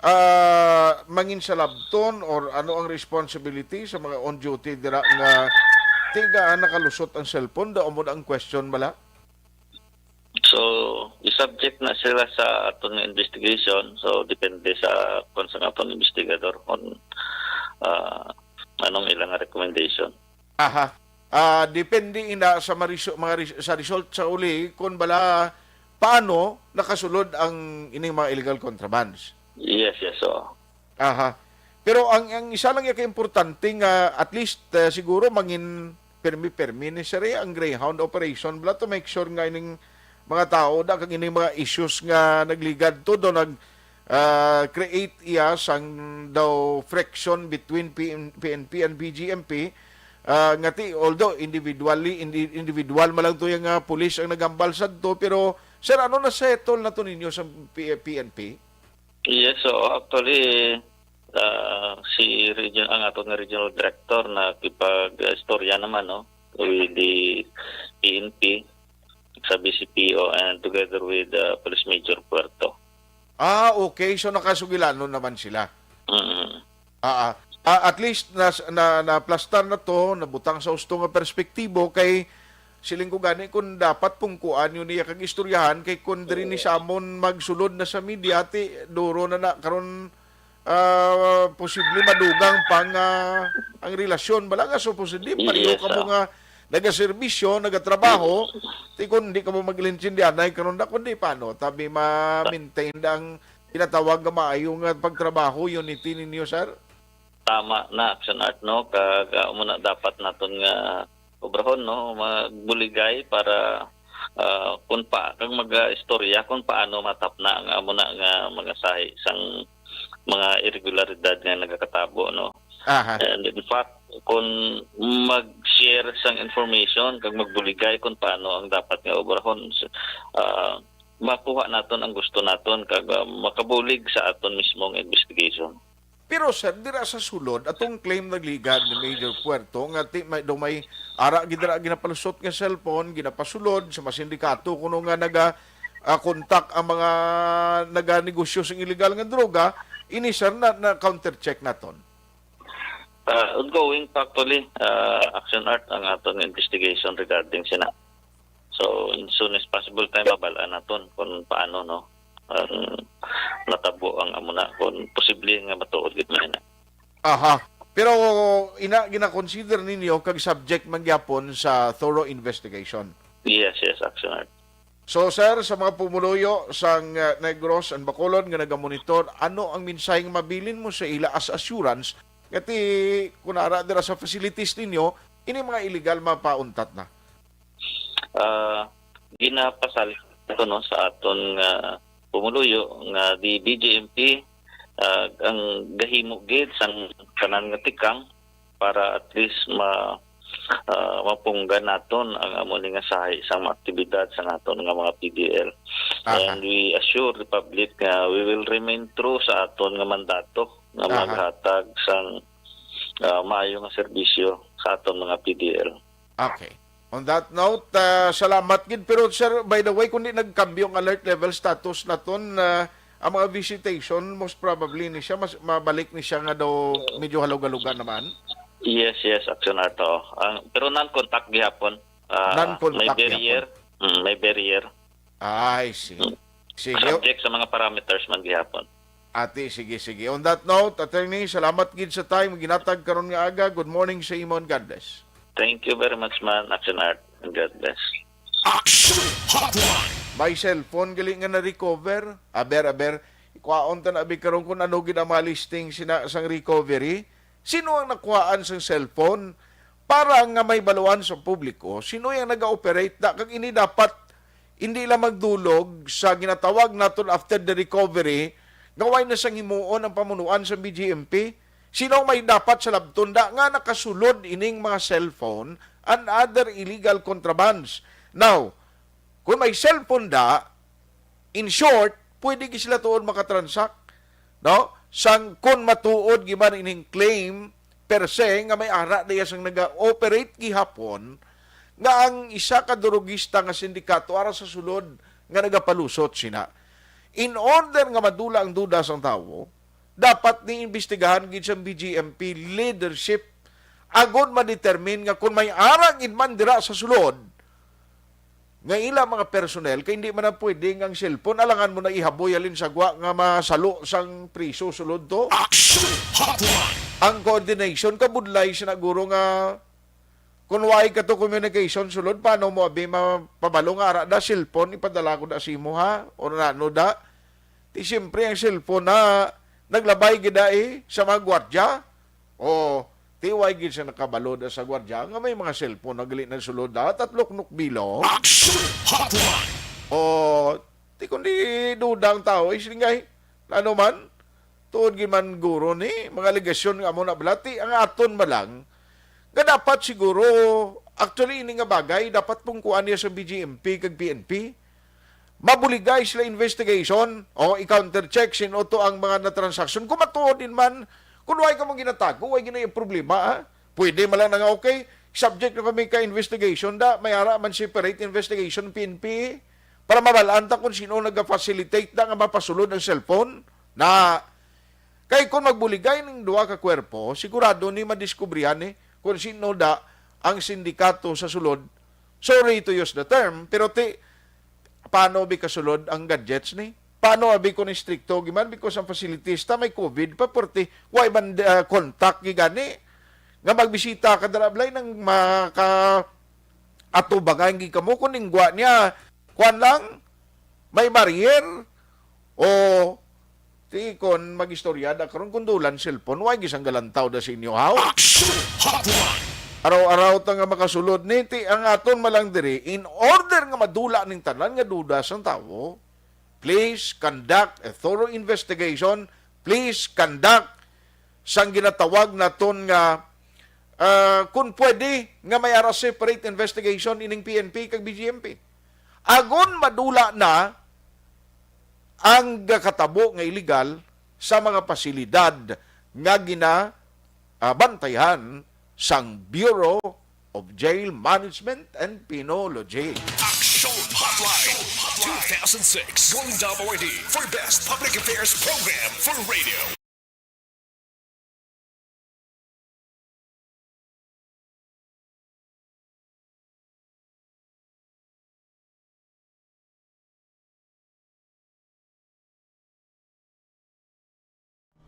ah, manginsalabton or ano ang responsibility sa mga on duty dira nga tiga nakalusot ang cellphone? Daw mo na ang question bala? So, i-subject na sila sa aton nga investigation. So, depende sa kung sa aton investigador kung, ah, anong ilang recommendation. Aha. Ah, depende ina sa mariso-, mga res-, sa result sa uli kung bala paano nakasulod ang ining mga illegal contrabands. Yes, yes, oo. Aha. Pero ang, ang isa lang yung kaimportante nga at least, eh, siguro mangin permi-permi ni sir, eh, ang Greyhound operation bala to make sure nga ining mga tao da kag ining mga issues nga nagligad to do nag, ah, create iya sang daw friction between P N, P N P and B G M P, ah, nga ti, although individually, indi-, individual man lang to yung, ah, pulis ang nagambal sadto, pero sir, ano na settle na to ninyo sa P-, P N P? Yes, so actually, ah, si region, ang ato nga regional director nakipag-istorya naman, no, with the P N P, sa B C P O, and together with, ah, Police Major Puerto. Ah, okay. So, nakasugilanon naman sila. Mm. Ah, ah. Ah, at least, nas-, na, naplastar na to, nabutang sa husto nga perspektibo, kay siling ko gani, kung dapat pungkuan yun niya kag istoryahan, kay kung diri ni Oo. Samon magsulod na sa media, ti, duro na na, karon ah, posible madugang pa nga ang relasyon bala nga supposedly pareho Yes, ka mo ah. nga nagaserbisyo, nagatrabaho, ti kung di ka mo mag-intindihanay karon da, kundi paano tabi ma-maintain ang ginatawag nga maayo nga pagtrabaho, unity ninyo, sir? Tama na, Action Art, no? Kag, ah, amo na dapat naton nga obrahon, no? Magbuligay para, ah, kung pa, kag mag-istorya kung paano matapna ang amo na nga mga sahi sang mga irregularidad nga nagakatabo, no? Aha. And in fact, kung mag-share sang information kag magbuligay kung paano ang dapat nga obrahon, s-, ah, makuha naton ang gusto naton kag, ah, makabulig sa aton mismong investigation. Pero, sir, dira sa sulod, atong claim nagligad ni Major Puerto nga ti may, daw may ara gid dira ginapalusot nga cellphone, ginapasulod sa mga sindikato kuno nga naga, ah, kontak ang mga naganegosyo sing illegal nga droga, ini, sir, na, na counter check naton. Ah, ongoing pa actually, ah, Action Art, ang aton investigation regarding sina. So, in soon as possible tayo mabal-an naton kung paano, no, ang natabo ang amo na, kung posible nga matuod gid man na. Aha. Pero ina gina-consider ninyo kag subject man gyapon sa thorough investigation? Yes, yes, Action Art. So, sir, sa mga pumuluyo sang, uh, Negros and Bacolod nga nagamonitor, ano ang mensahe nga mabilin mo sa ila as assurance nga ti kun ara dira sa facilities ninyo, ini mga illegal mapauntat na? Ah, ginapasalig ko, no, sa aton nga pumuluyo nga di B J M P, ah, ang gahimo gid sang tanan nga tikang para at least ma-, ah, mapunggan naton ang amo ni nga sahi sang mga aktibidad sa naton nga mga P D L. Aha. And we assure the public nga we will remain true sa aton nga mandato nga Aha. maghatag sang, ah, maayo nga serbisyo sa aton mga P D L. Okay. On that note, ah, salamat gid. Pero, sir, by the way, kung di nagkambyo ang alert level status naton, ah, ang mga visitation, most probably ni siya, mas, mabalik ni siya nga daw medyo halog-halugan naman. Yes, yes, Action Art, oo. Ang, pero non-contact gihapon. Ah, Non-contact may barrier. Gihapon. Mm, may barrier. I see. Mm. Sige. Subject sa mga parameters man gihapon. Ati, sige, sige. On that note, attorney, salamat gid sa time ginatag karon nga aga. Good morning sa imo and God bless. Thank you very much, man. Action Art, and God bless. Action Hotline. May cellphone gali nga na-recover. Aber, aber. Ikwaon ta na abi karon kung ano gid ang mga listing sina sang recovery. Sino ang nakuhaan sang cellphone para nga may baluan sa publiko? Sino yang naga-operate na? Kag ini dapat hindi lang magdulog sa ginatawag naton after the recovery, nga way na sang himuon ang pamunuan sa B G M P. Sino ang may dapat sa labton da nga nakasulod ining mga cellphone and other illegal contrabands? Now, kung may cellphone da, in short, pwede gid sila tuod makatransact, no? Sang kon matuod gid man ining claim per se nga may ara diya sang naga-operate gihapon nga ang isa ka durugista nga sindikato ara sa sulod nga nagapalusot sina. In order nga madula ang duda sang tawo, dapat ni imbestigahan gid sang B G M P leadership agod ma-determine nga kon may ara gid man dira sa sulod, nga ila mga personnel, kay hindi man na pwede nga ang cellphone, alangan mo na ihaboy halin sa gwa nga masalo sang priso sulod to. Action Hotline. Ang coordination, kabudlay sina guro nga kung way ka to communication sulod, paano mo abi mapabalo nga ara da cellphone, ipadala ko da sa imo, ha? O na, ano da? Ti siyempre ang cellphone na naglabay gid da, eh, sa mga gwardya. O, ti way gid siya nakabalo da sa gwardya nga may mga cellphone na gali na sulod da, tatlok nukbilo. Action Hotline. O, ti kundi duda ang tao, eh, sige nga, eh, ano man, tuod gid man guro ni, mga alegasyon nga amo na bala, ti ang aton ba lang, nga dapat siguro, actually, ini nga bagay, dapat pungkuan niya sa B G M P kag P N P. Mabuligay sila investigation o i-counter check sin-o to ang mga na-transaction. Kung matuod din man, kung way ka mong ginatago, way ginay problema, ha? Pwede man lang na nga, okay, subject na kami ka investigation, da, may ara man separate investigation, P N P, para mabalaan ta kung sino nag-facilitate da nga mapasulod ang cellphone. Na, kay kung magbuligay ning duha ka kwerpo, sigurado ni madiskubrihan ni kung sino da ang sindikato sa sulod. Sorry to use the term, pero ti, paano bi kasulod ang gadgets ni? Paano abi kon istrikto giman, because ang facilities ta may covid pa, pwerte wa man, ah, contact gigani nga magbisita ka dira, Blay, nang maka atubangan gid kamo kon ning gwa niya, kuan lang, may barrier, o ti kon mag-istorya da karon kon dulan cellphone, wa gisang galantaw da sa inyo, haw? Action Hotline! Araw-araw ta nga makasulod ni, ti ang aton malang diri, in order nga madula ning tanan nga duda sang tawo, please conduct a thorough investigation. Please conduct sang ginatawag naton nga, ah, kung pwede, nga may ara separate investigation ining P N P kag B J M P. Agon madula na ang gakatabo nga illegal sa mga pasilidad nga gina, ah, bantayan sang Bureau of Jail Management and Penology. Action Hotline two thousand six. Going Down Already for Best Public Affairs Program for Radio.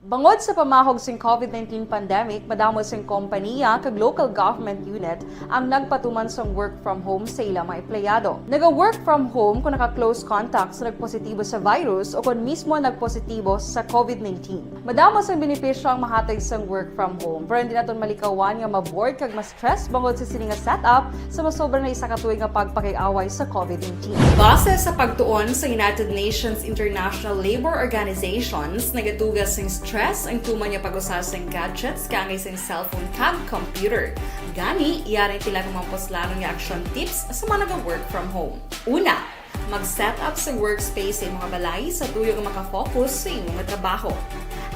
Bangod sa pamahog sing covid nineteen pandemic, madamo sing kompaniya kag local government unit ang nagpatuman sang work from home sa ila mga empleyado. Naga-work from home kung naka-close contact sa nagpositibo sa virus o kon mismo nagpositibo sa covid nineteen. Madamo sang benepisyo ang mahatag sang work from home, pero hindi naton malikawan nga ma-bored kag mas stress bangod sa sini nga setup sa masobra na isa ka tuig nga pagpakig-away sa covid nineteen. Base sa pagtuon sa United Nations International Labour Organizations, nagatuga sing stress ang tuman nga pag-usa sing gadgets kaangay sing cellphone kag computer. Gani, yari sila nga mga puslanon nga action tips sa mga naga-work from home. Una, mag-set up sa workspace sa imong balay sa tuyo nga makafocus sa imong trabaho.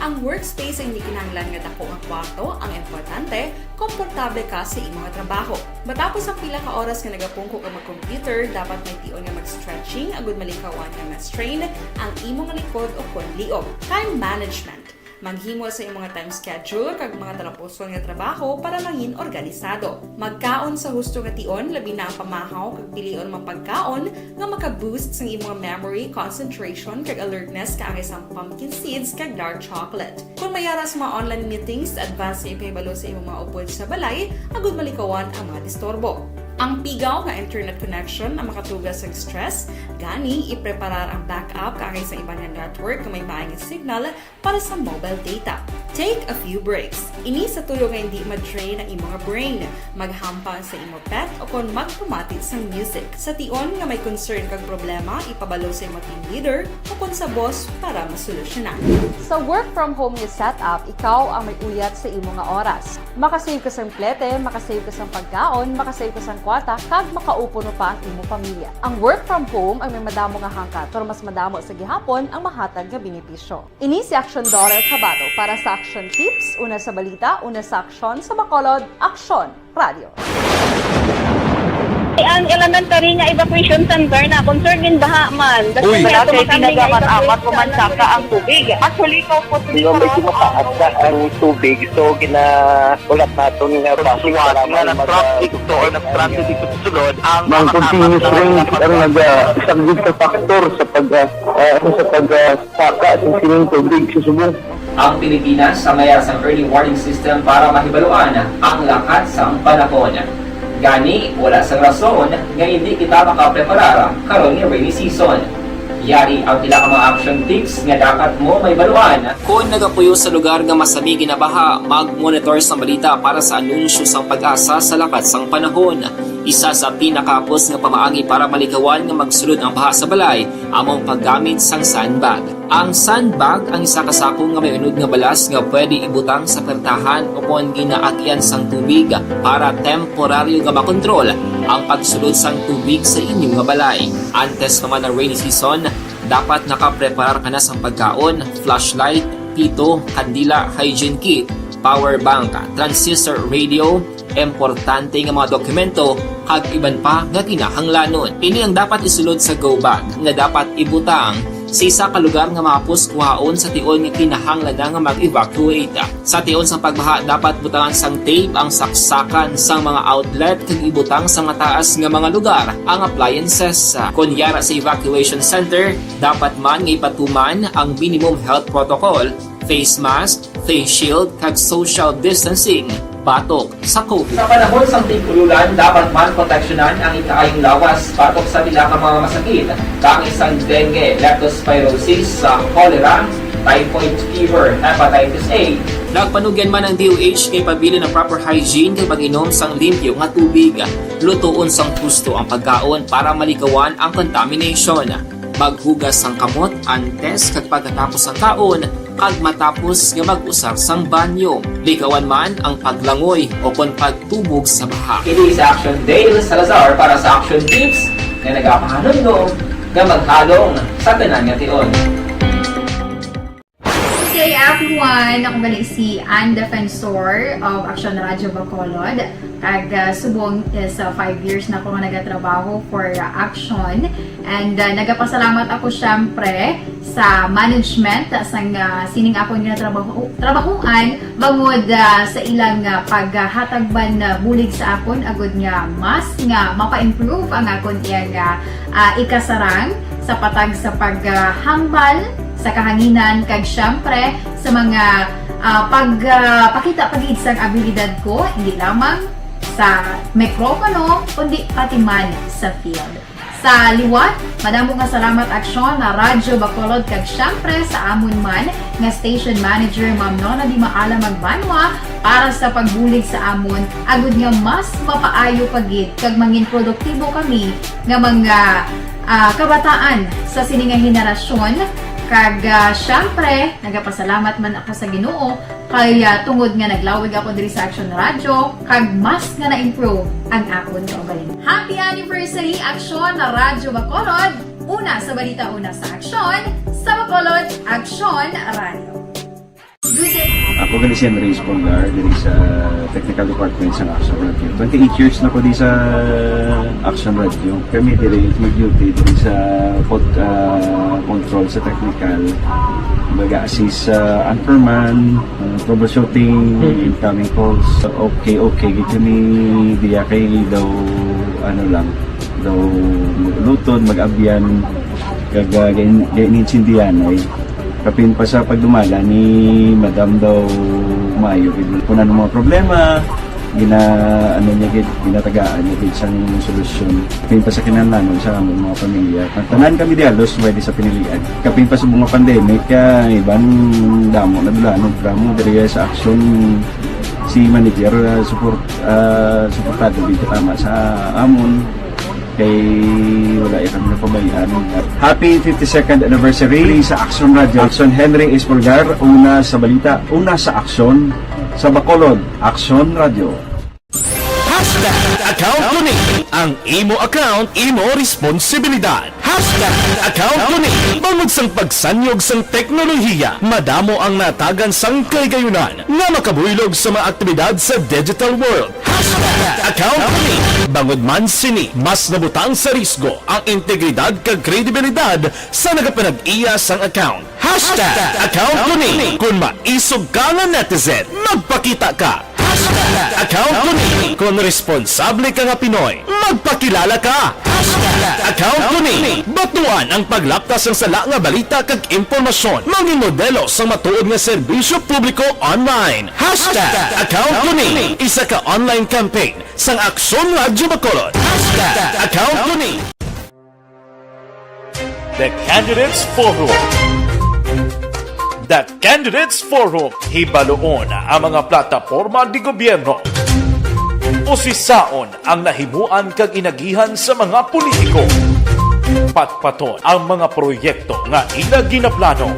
Ang workspace ay hindi kinahanglan nga dako nga kwarto, ang importante, komportable ka sa imong trabaho. Matapos ang pila ka oras nga nagapungko ka mag-computer, dapat may tion nga mag-stretching agud malikawan nga ma-strain ang imong likod o kon liog. Time management. Maghimo sa imong time schedule kag mga talapuson nga trabaho para mangin organisado. Magkaon sa husto nga tion, labi na ang pamahaw kag pilion mga pagkaon nga maka-boost sang imong memory, concentration, kag alertness kaangay sang pumpkin seeds kag dark chocolate. Kung may ara sa mga online meetings, advance nga ipahibalo sa imong mga upod sa balay agud malikawan ang mga disturbo. Ang pigaw nga internet connection ang makatuga sang stress, gani ipreparar ang backup kaangay sa iban nga network nga may maayo nga signal para sa mobile data. Take a few breaks. Ini sa tuyo nga hindi ma-drain ang imo nga brain. Maghampang sa imo pet o kon magpamati sang music. Sa tion nga may concern kag problema, ipabalo sa imo team leader o kon sa boss para masolusyonan. Sa work from home nga setup, ikaw ang may uyat sa imo nga oras. Makasave ka sang plete, makasave ka sang pagkaon, makasave ka sang kwarta, kag makaupo mo pa ang imo pamilya. Ang work from home ang may madamo nga hangkat, pero mas madamo sa gihapon ang mahatag nga benepisyo. Ini si Action Dollar Kabato para sa Action Tips, una sa balita, una sa aksyon, sa Bacolod, Aksyon Radio. Ang elementary nga evacuation center na concerned in baha man. Uy, wala kay tinaga man amat ko man saka ang tubig. Actually, ko po. Di ba may tumataas na ang tubig? So, gina-, ulat naton nga traffic nga nag-traffic to or nag-transit dito sa sulod ang mga continuous rain ang nag-, ah, isang good factor sa pag, ah, ah, sa pag, ah, saka sa sining tubig sa subong. Ang Pilipinas, sa mayas ang early warning system para mahibaluan ang lakat sang panahon. Gani, wala sang rason nga hindi kita makapreparar karon nga rainy season. Yari ang pila ka mga action tips nga dapat mo mahibaluan. Kon nagapuyo sa lugar nga masami ginabaha, mag-monitor sang balita para sa anunsyo sang PAGASA sa lakat sang panahon. Isa sa pinakahapos nga pamaagi para malikawan nga magsulod ang baha sa balay amo ang paggamit sang sandbag. Ang sandbag ang isa ka sako nga may unod nga balas nga pwede ibutang sa pertahan o kon ginaagian sang tubig para temporaryo nga makontrol ang pagsulod sang tubig sa inyo nga balay. Antes pa man ang rainy season, dapat nakapreparar ka na sang pagkaon, flashlight, pito, kandila, hygiene kit, power bank, transistor radio, importante nga mga dokumento, kag iban pa nga kinahanglanon. Ini ang dapat isulod sa go bag nga dapat ibutang Sa isa ka lugar nga mahapos kuhaon sa tion nga kinahanglan na nga mag-evacuate. Sa tion sang pagbaha, dapat butangan sang tape ang saksakan sang mga outlet kag ibutang sa mataas nga mga lugar ang appliances. Kon yara sa evacuation center, dapat man nga ipatuman ang minimum health protocol, face mask, face shield, kag social distancing batok sa COVID. Sa panahon sang tig-ululan, dapat man proteksyonan ang ikaayong lawas batok sa pila ka mga masakit, kaangay sang dengue, leptospirosis, sa cholera, typhoid fever, hepatitis A. Nagpanugyan man ang D O H nga ipabilin ang proper hygiene kag pag-inom sang limpyo nga tubig. Lutoon sang husto ang pagkaon para maligawan ang contamination. Maghugas sang kamot antes kag pagkatapos sang kaon, kag matapos nga mag-usar sang banyo. Ligawan man ang paglangoy o kon pagtubog sa baha. Ini si Action Dale Salazar para sa Action Tips nga nagapahanumdom nga maghalong sa tanan nga tion. Good day, everyone. Ako gali si Ann Defensor of Action Radio Bacolod. Kag, ah, subong is, ah, five years na ako nga nagatrabaho for, ah, Action. And, ah, nagapasalamat ako, syempre, sa management sang, ah, sining akon nga trabaho, trabahuan bangod, ah, sa ilang, ah, paghatag man, ah, bulig sa akon agud nga mas nga mapa-improve ang akon iyang, ah, ah, ikasarang sa patag sa paghambal sa kahanginan kag, syempre, sa mga, ah, pag, ah, pakita pa gid sang abilidad ko, hindi lamang sa mikropono, kundi pati man sa field. Sa liwat, madamo nga salamat, Aksyon, na Radyo Bacolod, kag syempre sa amon man nga station manager, Ma'am Nona Di Maala Magbanwa, para sa pagbulig sa amon, agud nga mas mapaayo pa gid kag mangin produktibo kami nga mga, ah, kabataan sa sini nga henerasyon. Kag, ah, syempre, nagapasalamat man ako sa Ginoo kay, ah, tungod nga naglawig ako diri sa Action Radio, kag mas nga na-improve ang akon kaugalingon. Happy anniversary, Aksyon na Radyo Bacolod! Una sa balita, una sa aksyon, sa Bacolod, Aksyon Radio. Good day. Ako gali si Henry Espolgar, diri sa Technical Department sa Action Radio. Twenty-eight years na ko di sa Action Radio. Kami diri mag-duty diri sa pod-, ah, control sa technical. Mag-assist sa anchorman, ah, troubleshooting, incoming calls. Okay, okay, gid kami diya kay daw, ano lang, daw mag-ulutod, mag-abyan, kag, ah, gain-, gain-, gainsindihan ay. Kapin pa sa pagdumala ni Madam daw maayo gid. Kung ano mga problema, gina-, ano niya gid, ginatagaan niya gid sang solusyon. Kapin pa sa kinahanglanon sa among mga pamilya. Tanan kami di halos pwede sa pinilian. Kapin pa sa mga pandemic, ah, iban damo na dula, ano, damo diri sa aksyon si manager, ah, support, ah, suportado gid tama sa amon. Kay wala ya kami napabayaan. Happy fifty-second anniversary sa Action Radio. Action Henry Espolgar, una sa balita, una sa aksyon, sa Bacolod, Action Radio. Hashtag account ko ni. Ang imo account, imo responsibilidad. Hashtag account ko ni. Bangod sang pagsanyog sang teknolohiya, madamo ang natagan sang kaligayunan nga makabuylog sa mga aktibidad sa digital world. Hashtag account ko ni. Bangod man sini, mas nabutang sa risgo ang integridad kag kredibilidad sa nagapanag-iya sang account. Hashtag account ko ni. Kung maisog ka nga netizen, magpakita ka. Hashtag account ko ni. Kung responsable ka nga Pinoy, magpakilala ka. Hashtag account ko ni. Batuan ang paglapta sang sala nga balita kag impormasyon. Mangin modelo sang matuod nga serbisyo publiko online. Hashtag account ko ni. Isa ka online campaign sang Aksyon Radyo Bacolod. Hashtag account ko ni. The Candidates Forum. The Candidates Forum. Hibaluon ang mga plataporma de gobyerno. Usisaon ang nahimuan kag inagihan sa mga politiko. Patpaton ang mga proyekto nga ila ginaplano.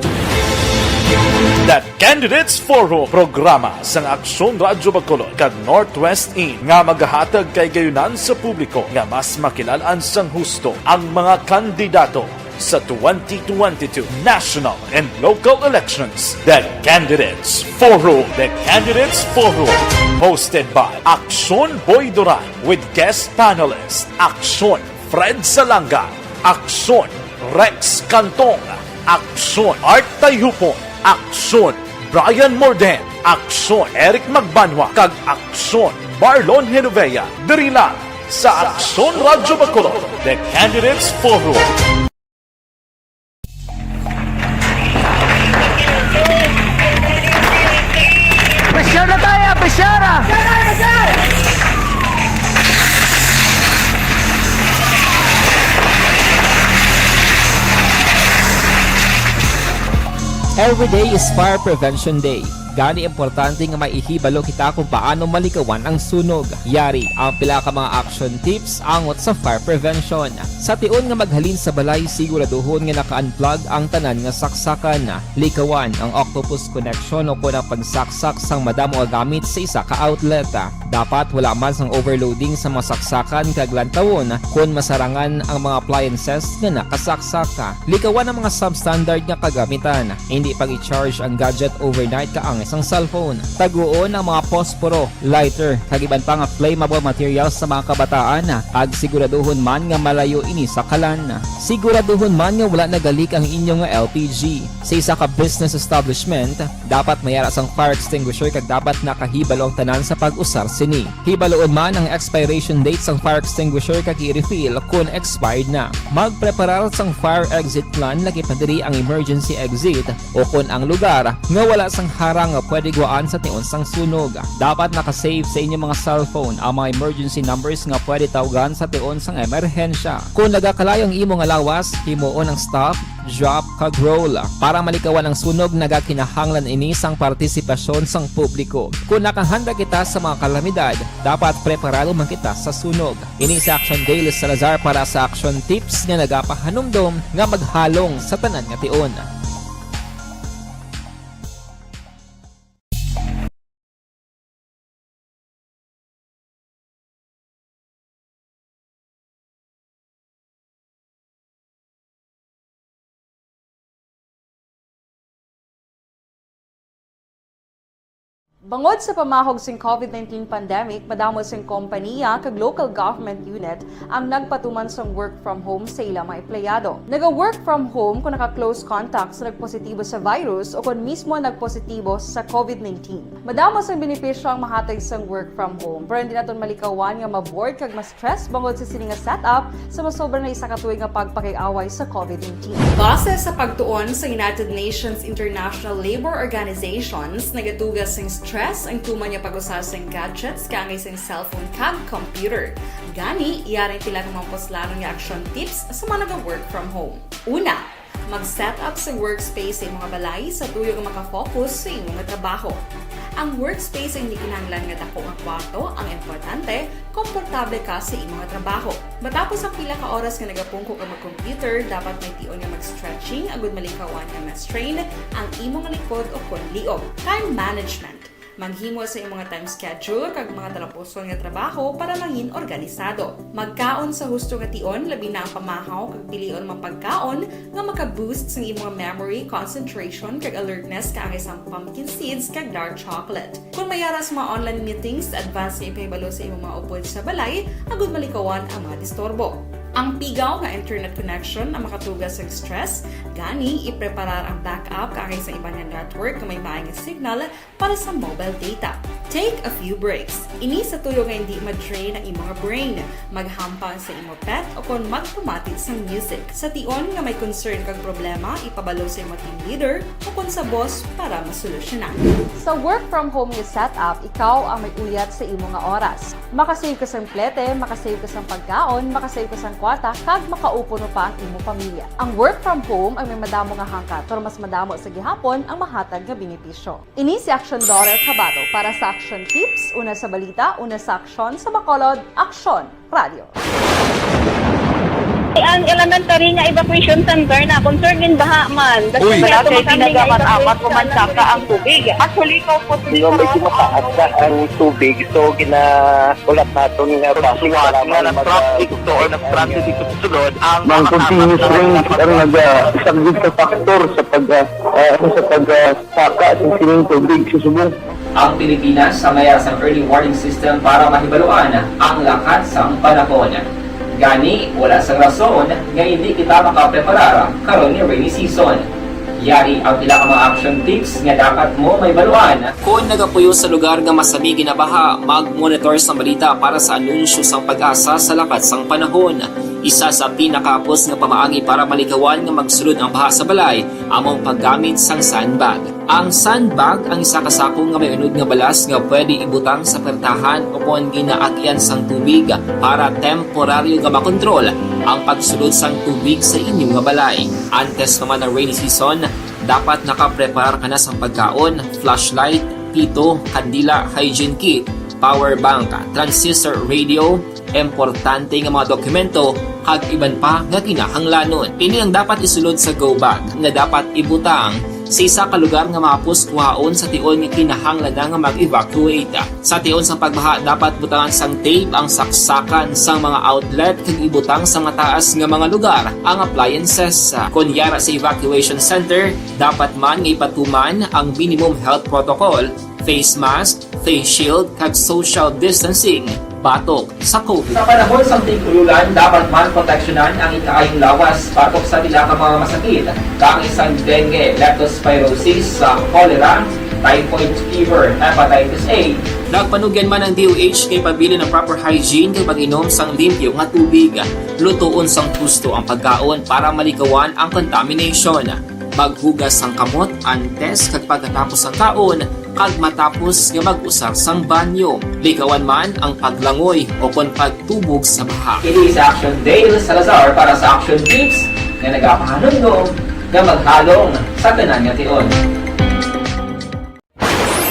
The Candidates Forum, programa sang Aksyon Radyo Bacolod kag Northwest In nga magahatag kaligayunan sa publiko nga mas makilal-an sang husto ang mga kandidato sa twenty twenty-two national and local elections. The Candidates Forum. The Candidates Forum, hosted by Aksyon Boy Duran with guest panelist Aksyon Fred Salanga, Aksyon Rex Cantong, Aksyon, Art Tayhupon. Aksyon, Brian Morden. Aksyon, Eric Magbanwa. Kag Aksyon, Marlon Genovea. Diri lang sa Aksyon Radyo Bacolod, The Candidates Forum. Pressure na tayo! Pressure na! Every day is Fire Prevention Day. Gani, importante nga may ihibalo kita kung paano malikawan ang sunog. Yari ang pila ka mga action tips angot sa fire prevention. Sa tion nga maghalin sa balay, siguraduhon nga naka-unplug ang tanan nga saksakan. Likawan ang octopus connection o kon ang pagsaksak sang madamo nga gamit sa isa ka outlet. Dapat wala man sang overloading sa mga saksakan kag lantawon kon masarangan ang mga appliances nga nakasaksak. Likawan ang mga substandard nga kagamitan. Indi pag-i-charge ang gadget overnight kaangay sang cellphone. Taguon ang mga posporo, lighter, kag iban pa nga flammable materials sa mga kabataan, kag siguraduhon man nga malayo ini sa kalan. Siguraduhon man nga wala nagalik ang inyo nga L P G. Sa isa ka business establishment, dapat may ara sang fire extinguisher kag dapat nakahibalo ang tanan sa pag-usar sini. Hibaluon man ang expiration date sang fire extinguisher kag i-refill kon expired na. Magpreparar sang fire exit plan, lakip na diri ang emergency exit, o kon ang lugar nga wala sang harang nga pwede gwaan sa tion sang sunog. Dapat naka-save sa inyo mga cellphone ang mga emergency numbers nga pwede tawgan sa tion sang emerhensya. Kon nagakalayo ang imo nga lawas, himuon ang stop, drop, kag roll. Para malikawan ang sunog, nagakinahanglan ini sang partisipasyon sang publiko. Kon nakahanda kita sa mga kalamidad, dapat preparado man kita sa sunog. Ini si Action Daily Salazar para sa Action Tips nga nagapahanumdom nga maghalong sa tanan nga tion. Bangod sa pamahog sing COVID nineteen pandemic, madamo sing kompaniya kag local government unit ang nagpatuman sang work from home sa ila mga empleyado. Naga-work from home kon naka-close contact sa nagpositibo sa virus o kon mismo nagpositibo sa COVID nineteen. Madamo sang benepisyo ang mahatag sang work from home, pero hindi naton malikawan nga ma-bored kag ma-stress bangod sa sini nga setup sa masobra na isa ka tuig nga pagpakig-away sa COVID nineteen. Base sa pagtuon sa United Nations International Labour Organizations, nagatuga sing stress ang tuman nga pag-usa sing gadgets kaangay sing cellphone kag computer. Gani, yari ang pila ka mga puslanon nga action tips sa mga naga-work from home. Una, mag-set up sa workspace sa imo nga balay sa tuyo nga maka-focus sa imo nga trabaho. Ang workspace ang hindi kinahanglan nga dako nga kwarto, ang importante, komportable ka sa imo nga trabaho. Matapos ang pila ka oras nga nagapungko ka mag-computer, dapat may tion nga mag-stretching agud malikawan nga ma-strain ang imo nga likod o kon liog. Time management. Maghimo sa imo nga time schedule kag mga talapuson nga trabaho para mangin organisado. Magkaon sa husto nga tion, labi na ang pamahaw, kag pilion ang mga pagkaon nga maka-boost sang imo nga memory, concentration, kag alertness kaangay sang pumpkin seeds kag dark chocolate. Kon may ara sa mga online meetings, advance nga ipahibalo sa imo mga upod sa balay agud malikawan ang mga disturbo. Ang pigaw nga internet connection ang makatuga sa stress, gani ipreparar ang backup kaangay sa iban nga network nga may maay nga signal para sa mobile data. Take a few breaks. Ini sa tuyo nga hindi ma-drain ang imo nga brain. Maghampang sa imo pet o kon magpamati sang music. Sa tion nga may concern kag problema, ipabalo sa imo team leader o kon sa boss para masolusyonan. Sa work from home nga setup, ikaw ang may uyat sa imo nga oras. Makasave ka sang plete, makasave ka sang pagkaon, makasave ka sang kwarta, kag makaupo no pa ang imo pamilya. Ang work from home ang may madamo nga hangkat, pero mas madamo sa gihapon ang mahatag nga benepisyo. Ini si Action Daughter Kabato para sa Action Tips, una sa balita, una sa aksyon, sa Bacolod, Aksyon Radio. Ang elementary nga evacuation center na concern in baha man. Uy! Wala kay ginagamit-amat ko man saka ang tubig. Actually, ikaw po, medyo mataas na ang tubig, so gina-, ulat naton nga traffic, kailangan mag- traffic to, or traffic to sulod ang mga continuous rain ang nag-, ah, isang big factor sa pag, ah, ah, sa pag, ah, saka sa sining tubig sa subong. Ang Pilipinas ang may sang early warning system para mahibaluan ang lakat sang panahon. Gani, wala sang rason nga hindi kita makapreparar karon nga rainy season. Yari ang pila ka mga action tips nga dapat mo mahibaluan. Kon nagapuyo sa lugar nga masami ginabaha, mag-monitor sang balita para sa anunsyo sang PAGASA sa lakat sang panahon. Isa sa pinakahapos nga pamaagi para malikawan nga magsulod ang baha sa balay amo ang paggamit sang sandbag. Ang sandbag ang isa ka sako nga may unod nga balas nga pwede ibutang sa pertahan o kon ginaagyan sang tubig para temporaryo nga makontrol ang pagsulod sang tubig sa inyo nga balay. Antes pa man ang rainy season, dapat nakapreparar ka na sang pagkaon, flashlight, pito, kandila, hygiene kit, power bank, transistor radio, importante nga mga dokumento, kag iban pa nga kinahanglanon. Ini ang dapat isulod sa go bag nga dapat ibutang sa isa ka lugar nga mahapos kuhaon sa tion nga kinahanglan na nga mag-evacuate. Sa tion sang pagbaha, dapat butangan sang tape ang saksakan sang mga outlet kag ibutang sa mataas nga mga lugar ang appliances. Kon yara sa evacuation center, dapat man nga ipatuman ang minimum health protocol, face mask, face shield, kag social distancing batok sa COVID. Sa panahon sang tig-ululan, dapat man proteksyonan ang ikaayong lawas batok sa pila ka mga masakit, kaangay sang dengue, leptospirosis, sa cholera, typhoid fever, hepatitis A. Nagpanugyan man ang D O H kay pabilin ang proper hygiene kag pag-inom sang limpyo nga tubig. Lutoon sang husto ang pagkaon para malikawan ang contamination. Maghugas sang kamot antes kag pagkatapos sang kaon kag matapos nga mag-usar sang banyo. Likawan man ang paglangoy o kon pagtubog sa baha. Kini si Action Dale Salazar para sa Action Tips nga nagapahanumdom nga maghalong sa tanan nga tion.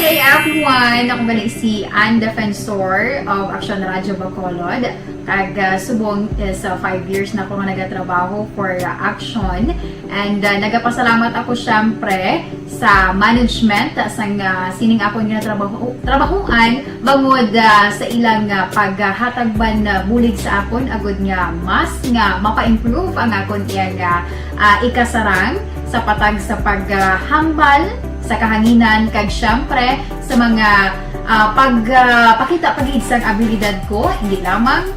Okay, everyone, ako gali si Ann Defensor of Action Radio Bacolod. Kag, ah, subong is, ah, five years na ako nga nagatrabaho for, ah, Action. And, ah, nagapasalamat ako, syempre, sa management, ah, sang, ah, sining akon nga trabaho, trabahoan, bangod, ah, sa ilang, ah, paghatag man, ah, bulig sa akon, agud nga mas nga mapa-improve ang akon iyang, ah, ah, ikasarang sa patag sa paghambal sa kahanginan, kag, syempre, sa mga, ah, pag, ah, pakita pa gid sang abilidad ko, hindi lamang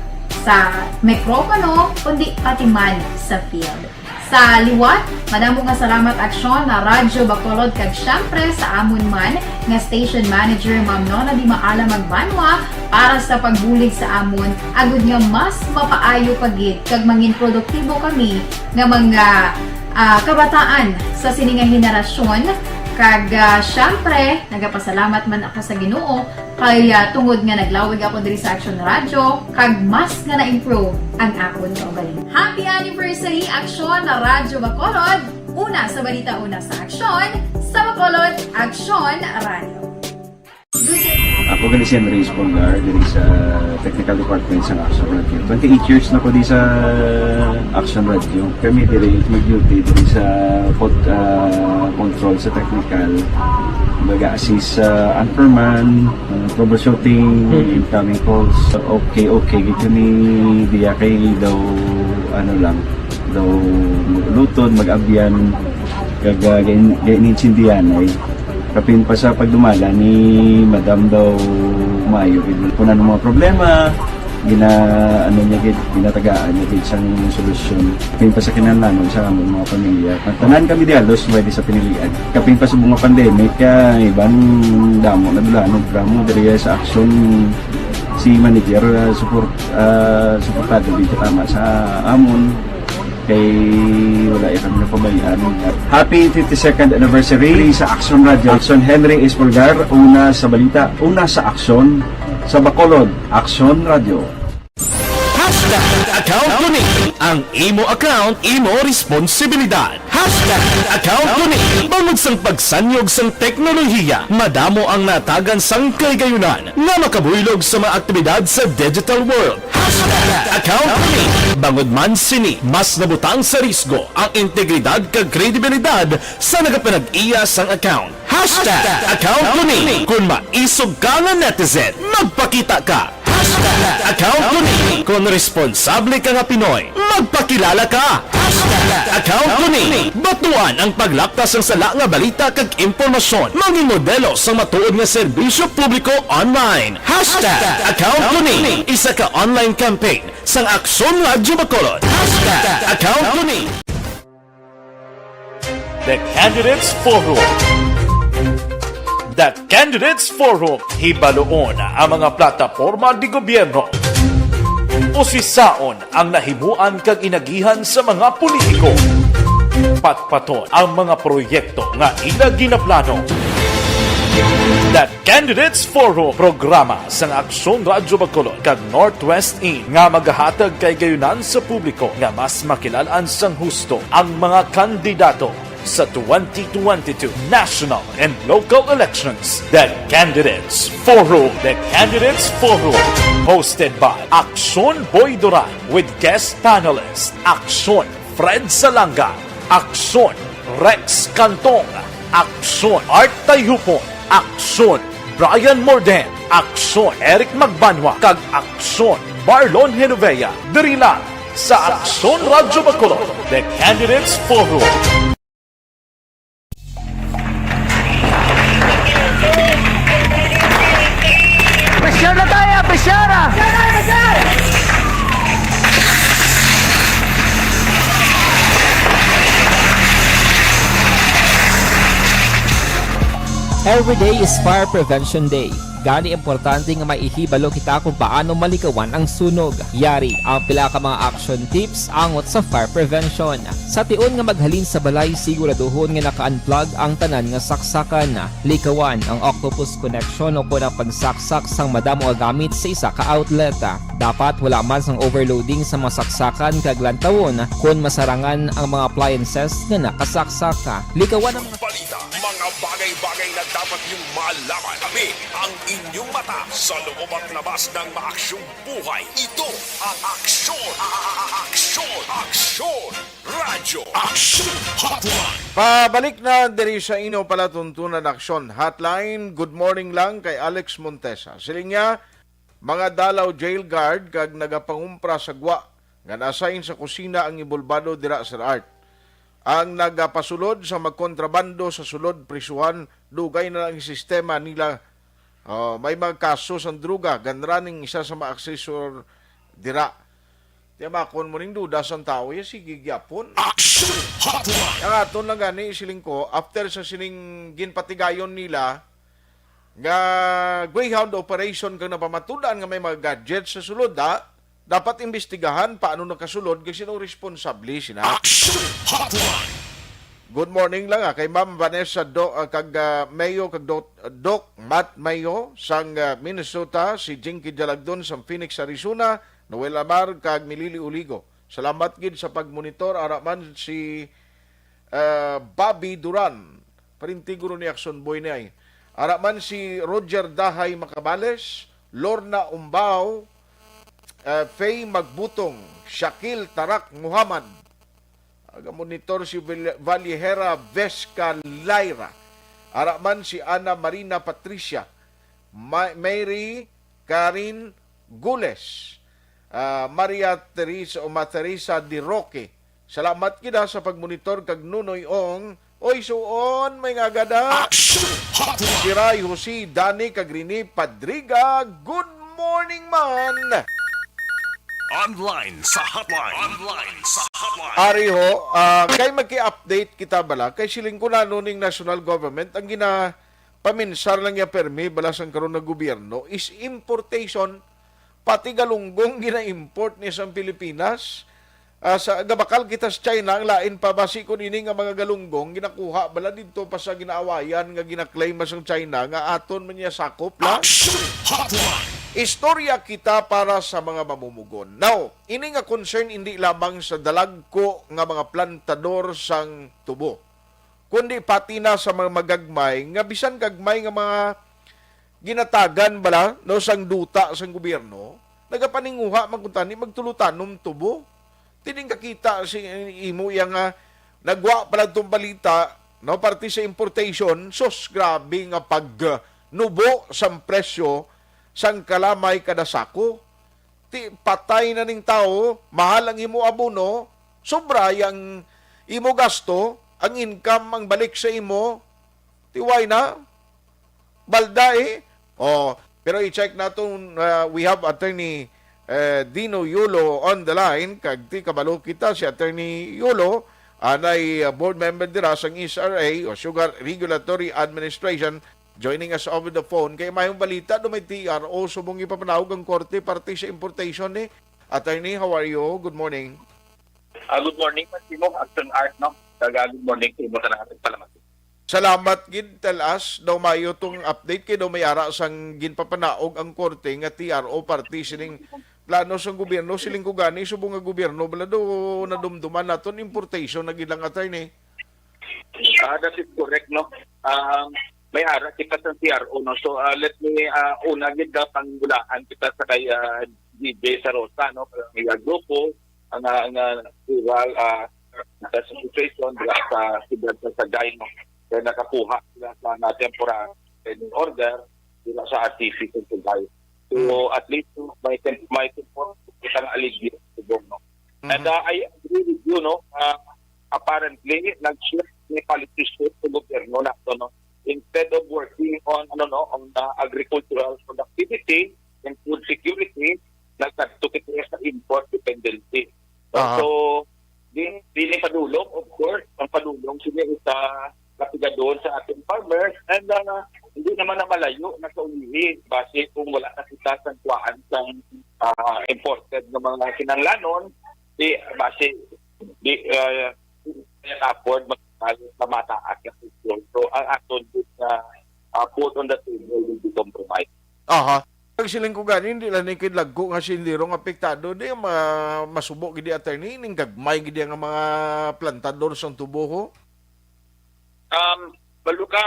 sa mikropono, kundi pati man sa field. Sa liwat, madamo nga salamat, Aksyon, na Radyo Bacolod, kag syempre sa amon man nga station manager, Ma'am Nona Di Maala Magbanwa, para sa pagbulig sa amon, agud nga mas mapaayo pa gid kag mangin produktibo kami nga mga, ah, kabataan sa sini nga henerasyon. Kag, ah, syempre, nagapasalamat man ako sa Ginoo kay, ah, tungod nga naglawig ako diri sa Action Radio, kag mas nga na-improve ang akon kaugalingon. Happy anniversary, Action Radyo Bacolod! Una sa balita, una sa aksyon, sa Bacolod, Action Radio. Ako gali si Henry Espolgar, diri sa technical department sa Action Radio. Twenty-eight years na ko di sa Action Radio. Kami diri mag-duty diri sa pod-, ah, control sa technical. Mag-assist sa anchorman, ah, troubleshooting, Mm. incoming calls. Okay, okay. Gito ni diya kay daw, ano lang, daw mag-ulutod, mag-abyan, kag, ah, gain-, gain-, gaintindihan ay. Kapin pa sa pagdumala ni Madam daw maayo gid. Kung ano mga problema, gina-, ano niya gid, ginatagaan niya gid sang solusyon. Kapin pa sa kinahanglanon sa among mga pamilya. Ang tanan kami di halos pwede sa pinilian. Kapin pa sa mga pandemic, kaya iban damo na dula, no, drama diri sa Action si manager, ah, support, ah, suportado gid katama sa amon. Kay wala ya kami napabayaan. Happy fifty-second anniversary sa Action Radio. Action Henry Espolgar, una sa balita, una sa aksyon, sa Bacolod, Action Radio. Hashtag account ko ni. Ang imo account, imo responsibilidad. Hashtag account ko ni. Bangod sang pagsanyog sang teknolohiya, madamo ang natagan sang kahigayonan nga makabuylog sa mga aktibidad sa digital world. Hashtag account ko ni. Bangod man sini, mas nabutang sa risgo ang integridad kag kredibilidad sa nagapanag-iya sang account. Hashtag account ko ni. Kung maisog ka nga netizen, magpakita ka. Hashtag account ko ni. Kung responsable ka nga Pinoy, magpakilala ka. Hashtag account ko ni. Batuan ang paglapta sang sala nga balita kag impormasyon. Mangin modelo sang matuod nga serbisyo publiko online. Hashtag account ko ni. Isa ka online campaign sang Aksyon Radyo Bacolod. Hashtag account ko ni. The Candidates Forum. The Candidates Forum, hibaluon ang mga plataporma di gobyerno. Usisaon ang nahimuan kag inagihan sa mga politiko. Patpaton ang mga proyekto nga ila ginaplano. The Candidates Forum, programa sang Aksyon Radyo Bacolod kag Northwest In nga magahatag kay gayunan sa publiko nga mas makilalan sang husto ang mga kandidato sa twenty twenty-two national and local elections. The Candidates Forum. The Candidates Forum, hosted by Aksyon Boy Duran with guest panelist Aksyon Fred Salanga, Aksyon Rex Cantong, Aksyon Art Tayhupon, Aksyon Brian Morden, Aksyon Eric Magbanwa, kag Aksyon Marlon Genovea. Diri lang sa Aksyon Radyo Bacolod, The Candidates Forum. Pressure na tayo, pressure ah! Every day is Fire Prevention Day. Gani, importante nga maihibalo kita kung paano malikawan ang sunog. Yari ang pila ka mga action tips angot sa fire prevention. Sa tion nga maghalin sa balay, siguraduhon nga naka-unplug ang tanan nga saksakan. Likawan ang octopus connection o kon ang pagsaksak sang madamo nga gamit sa isa ka outlet. Dapat wala man sang overloading sa mga saksakan kag lantawon kon masarangan ang mga appliances nga nakasaksak. Likawan ang mga Balita, mga bagay-bagay na dapat niyong malaman. Kami ang inyong mata sa loob at labas ng maaksyong buhay. Ito ang Aksyon, a-, a-, a-, Aksyon, Aksyon Radyo. Aksyon Hotline. Pabalik na diri sa inyo palatuntunan, Aksyon Hotline. Good morning lang kay Alex Montesa. Siling niya, mga dalaw jail guard kag nagapangumpra sa gwa nga na-assign sa kusina ang inbolbado dira, Sir Art. Ang nagapasulod sa magkontrabando sa sulod prisuhan, dugay na lang ang sistema nila. Oh, may mga kaso sang droga, gunrunning isa sa mga aksesor dira. Tiyamakon mo ning duda sang tawo, ya sige gyapon. Action Hotline! Ang aton lang gani, siling ko, after sa sining ginpatigayon nila, nga Greyhound operation kag napamatud-an nga may mga gadgets sa sulod, ha? Dapat imbestigahan paano nakasulod kag sino responsable sina. Action Hotline! Good morning lang, ah, kay Ma'am Vanessa Do, ah, kag, ah, Mayo kag Doc, Doc Matt Mayo sang, ah, Minnesota, si Jinky Jalagdon sang Phoenix, Arizona, Noel Amar kag Milili Uligo. Salamat gid sa pagmonitor, ara man si ah, Bobby Duran, parinti guro ni Action Boy ni ay. Ara man si Roger Dahay Macabales, Lorna Umbao, ah, Faye Magbutong, Shakil Tarak Muhammad. Aga-monitor si Val-, Valihera Vesca Lyra. Ara man si Ana Marina Patricia, Ma-, Mary Karen Gules, ah, Maria Teresa o Ma Teresa de Roque. Salamat gid, ha, sa pagmonitor kag Nunoy Ong. Oy, suon, may nga gada. Action Hotline! Si Ray Jose, Dani kag Rene Padriga. Good morning man. Online sa hotline. Online sa hotline. Ari ho, ah, kay magki-update kita bala, kay siling ko na no ning national government ang gina paminsar lang ya permi bala sang karon nga gobyerno is importation, pati galunggong gina-import ni sang Pilipinas. Ah, sa gabakal kita sa China, ang lain pa basi kun ini nga mga galunggong ginakuha bala didto pa sa ginaawayan nga gina-claim sang China nga aton man niya sakop la. Action Hotline! Istorya kita para sa mga mamumugon. Now, ini nga concern indi lamang sa dalagko nga mga plantador sang tubo, kundi pati na sa mga magagmay nga bisan gagmay nga mga ginatagan bala, no, sang duta sang gobyerno, nagapaninguha man kuntani magtulutanom tubo. Tining kakita si imo iya nga nagwa pala tong balita, no, parte sa importation, sus, grabe nga pagnubo sang presyo sang kalamay kada sako. Ti patay na ning tawo, mahal ang imo abono, sobra ang imo gasto, ang income ang balik sa imo. Ti why na? Balda eh. Oh, pero i-check naton, uh, we have Attorney, eh, Dino Yulo on the line. Kag ti kabalo kita si Attorney Yulo, Anay, uh, board member dira sang S R A o Sugar Regulatory Administration, joining us over the phone. Kay mayong balita do may T R O subong ipapanaog ang korte parte sa importation ni. Attorney, how are you? Good morning. Ah, good morning, Massimo. Action Art, no? Kag, ah, good morning sa imo tanan. Salamat. Salamat gid, tell us daw mayo tong update kay daw may ara sang ginpapanaog ang korte nga T R O parte sining plano sang gobyerno, siling ko gani subong nga gobyerno bala do nadumduman naton importation na gid lang, attorney. Ah, that is correct, no? Um, may ara kita sa T R O, no? So, ah, let me, ah, una gid, ah, panggulaan kita sa kay, ah, D J Sarosa, no? Kay, ah, grupo, ang, ah, ang, ah, rural, ah, association, dira sa siyudad sa Sagay, no? Kaya nakakuha sila sa na temporary order, dira sa R T C sa Sagay. So, Mm. at least, may tem-, may temporary kitang alibyo sa subong, no? And Mhm. uh, I agree with you, no? Uh, apparently, nag-shift ni policy shift sa gobyerno na to, no? Instead of working on, ano, no, on uh, agricultural productivity and food security, nagkadto kita sa import dependency. So, Aha. So, di, di ni padulong, of course, ang padulong sila sa katigadon sa ating farmers, and uh, hindi naman na malayo na sa ulihi base kung wala na kita sa kuwaan sang ah, imported nga mga kinahanglanon, di base di uh, afford mag sa mataas na presyo. So, ang aton nga uh, put on the table will be compromised. Aha. Kag siling ko gani, hindi lang ni kidlagko nga sindiro nga apektado, di ma masubo gid, attorney, ning gagmay gid nga mga plantador sang tubo ho. Um, balo ka,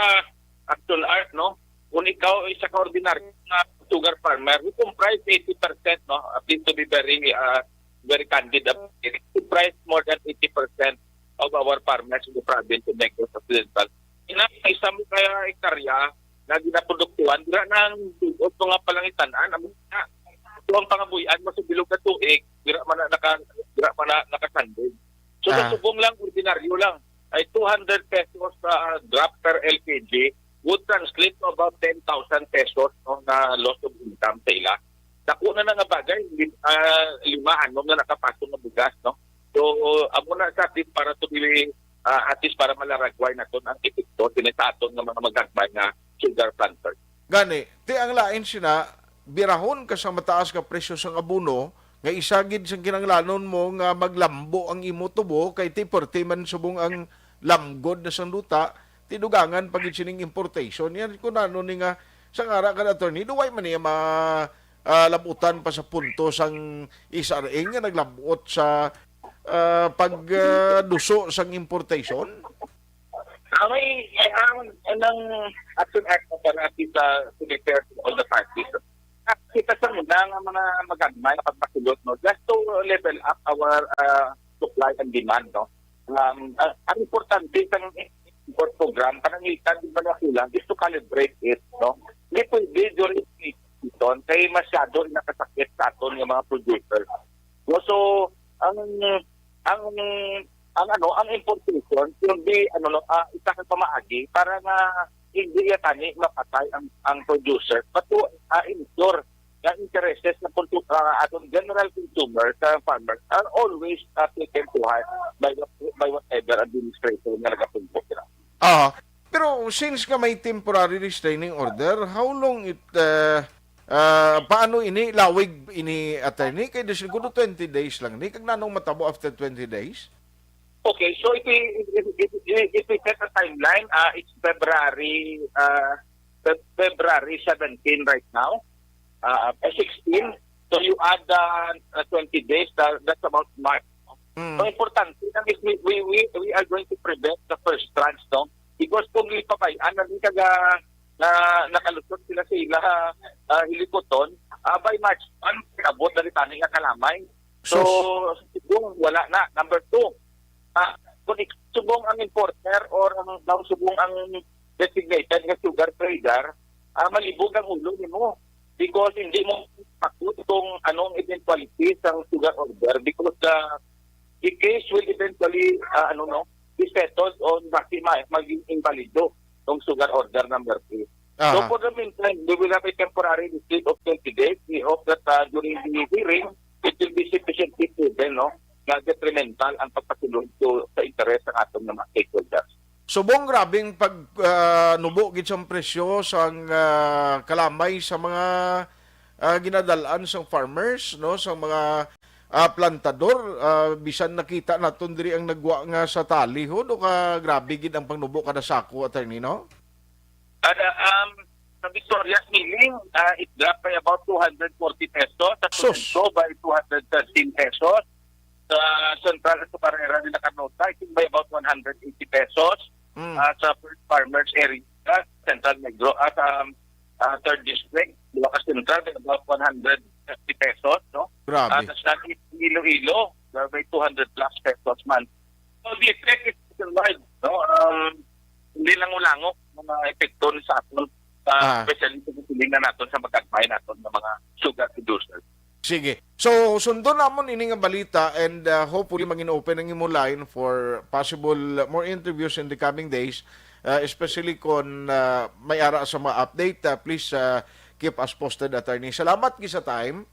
Action Art, no? Kung ikaw isa ka ordinaryo nga sugar farmer, you comprise eighty percent, no? At least to be very, uh, very candid, uh, you comprise more than eighty percent of our farmers in the province of Negros Occidental. Ina, isa mo kaya hektarya na ginaproduktuhan, dira na ang dugot nga palangitan-an, amo na. So, ang pangabuhian mo sa bilog nga tuig, dira man na naka, dira man na nakasandog. So, Ah. Sa subong lang, ordinaryo lang, ay two hundred pesos sa drop per L K G would translate to about ten thousand pesos, no, na loss of income sa ila. Dako na na nga bagay, lim-, ah, lima, anom na nakapasok nga bugas, no? So, amo na sa atin para to be, ah, at least para malaragway naton ang epekto sini sa aton nga mga magagmay nga sugar planters. Gani, ti ang lain sina, birahon ka sa mataas nga presyo sang abono, nga isa gid sang kinahanglanon mo nga maglambo ang imo tubo, kay ti perti man subong ang lamgod na sang duta, ti dugangan pa gid sining importation. Yan kun ano ni nga, sang ara ka, attorney, duway man niya ma, ah, labutan pa sa punto sang S R A nga naglabot sa, ah, pag, ah, duso sang importation. Ah, may, may ang, ang Action Art na para at least, ah, to be fair to all the parties. Ah, kita sa muna nga mga magagmay na pagpasulot, no? Just to level up our, ah, supply and demand, no? Um, ah, ang importante sa import program, pananglitan din ba na kulang, is to calibrate it, no? Hindi pwede during season, kay masyado nakasakit sa aton nga mga producers. No, so, ang, ang, ang ano, ang importation should be, ano, no, ah, isa ka pamaagi para nga hindi ya tani mapatay ang, ang producer, but to, ah, ensure nga intereses na punto, ah, atong general consumer sa farmers are always, ah, taken to heart by what, by whatever administration nga nagapungko sila. Ah, pero since nga may temporary restraining order, how long it, uh, uh, paano ini lawig ini, attorney? Kay disin ko twenty days lang ni, kag nanong matabo after twenty days? Okay, so if we, if, if, if, if we set a timeline, uh, it's February, uh, Feb- February seventeen right now, uh, eh, sixteen. So you add uh, uh, twenty days, uh, that's about March. Mm. So importante lang is we, we, we, we are going to prevent the first tranche, no? Because kung ipabay-an na din kaga na nakalusot sila sa ila uh, hilikuton, uh, by March one, abot na rin tani nga kalamay. So, Sus. Subong, wala na. Number two, ah, kung ik- subong ang importer or ang daw subong ang designated nga sugar trader, ah, malibog ang ulo nimo. Because hindi mo pakut kung anong eventuality sang sugar order because the, the case will eventually, ah, ano, no, be settled on bakit ma- maging invalido tong sugar order number three. So Aha. For the meantime, we will have a temporary receipt of twenty days. We hope that uh, during the hearing, it will be sufficiently proven, no, na detrimental ang pagpasulod to, sa interes Subong grabing pag, ah, nubo gid sang presyo sang, ah, kalamay sa mga, ah, ginadalan sang farmers, no, sang mga, ah, plantador, ah, bisan nakita naton diri ang nagwa nga sa tali, ho, no, ka grabe gid ang pangnubo kada sako, attorney, no? Ada, um, sa Victoria's Milling, ah, it dropped by about two hundred forty pesos. Sa Sus! Provincial by two hundred thirteen pesos. Sa Central at sa Barrera de la Carlota, I think by about one hundred eighty pesos. Mm. Ah, sa Farmers Area, Central Negros, at, um, ah, Third District, Bulacan Central, by about one hundred fifty pesos, no? Grabe. At sa Iloilo, by two hundred plus pesos man. So, the effect is nationwide, no? Um, hindi lang ulango mga epekto ni sa aton, ah, ah, especially sa silingan naton sa magagmay naton nga mga sugar producers. Sige. So, sundon namon ini nga balita and, uh, hopefully magin open ang imo line for possible, uh, more interviews in the coming days, uh, especially kon, uh, may ara sa mga update. Uh, please, uh, keep us posted, attorney. Salamat gid sa time.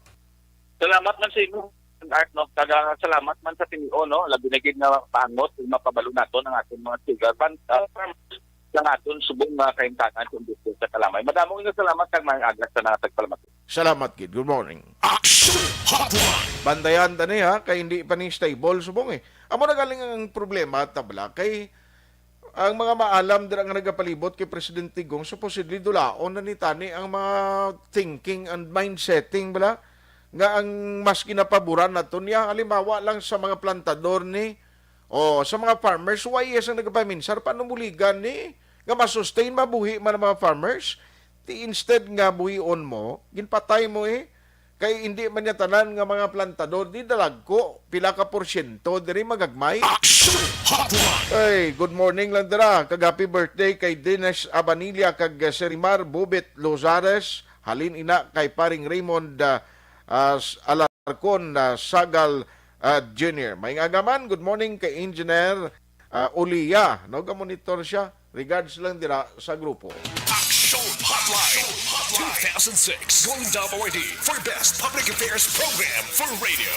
Salamat man sa imo, Art, no? Kag, ah, salamat man sa Ginoo, no? Labi na gid nga maangot ug mapabalo naton ang aton mga sugar pan-, ah, farmers sa aton subong nga kahimtangan sa industriya sa kalamay. Madamo nga salamat kag maayong aga sa natagpalamat. Salamat gid. Good morning. Action Hotline. Bantayan ta ni, ha, kay hindi pa ni stable subong, eh. Amo na galing ang problema, tabla, kay ang mga maalam dira nga nagapalibot kay President Digong, supposedly dulaon na ni tani ang mga thinking and mind setting, bala, nga ang mas ginapaboran nato niya. Halimbawa lang sa mga plantador ni, o sa mga farmers, why yes ang nagapaminsar, paano muligan ni nga masustain, mabuhi man ang mga farmers? Ti instead nga buhion mo, ginpatay mo, eh. Kay hindi man niya tanan nga mga plantador, di dalagko, pila ka porsyento diri magagmay. Action Hotline! Ay, good morning lang dira. Kag happy birthday kay Dennis Abanilla kag, uh, Serimar Bubit Lozares. Halin ina kay paring Raymond, uh, uh, Alarcon, uh, Sagal, uh, Junior. May nga man, good morning kay Engineer, uh, Ulia. No, gamonitor siya. Regards lang dira sa grupo. Action Hotline two thousand six, Golden Dove Awardee for Best Public Affairs Program for Radio.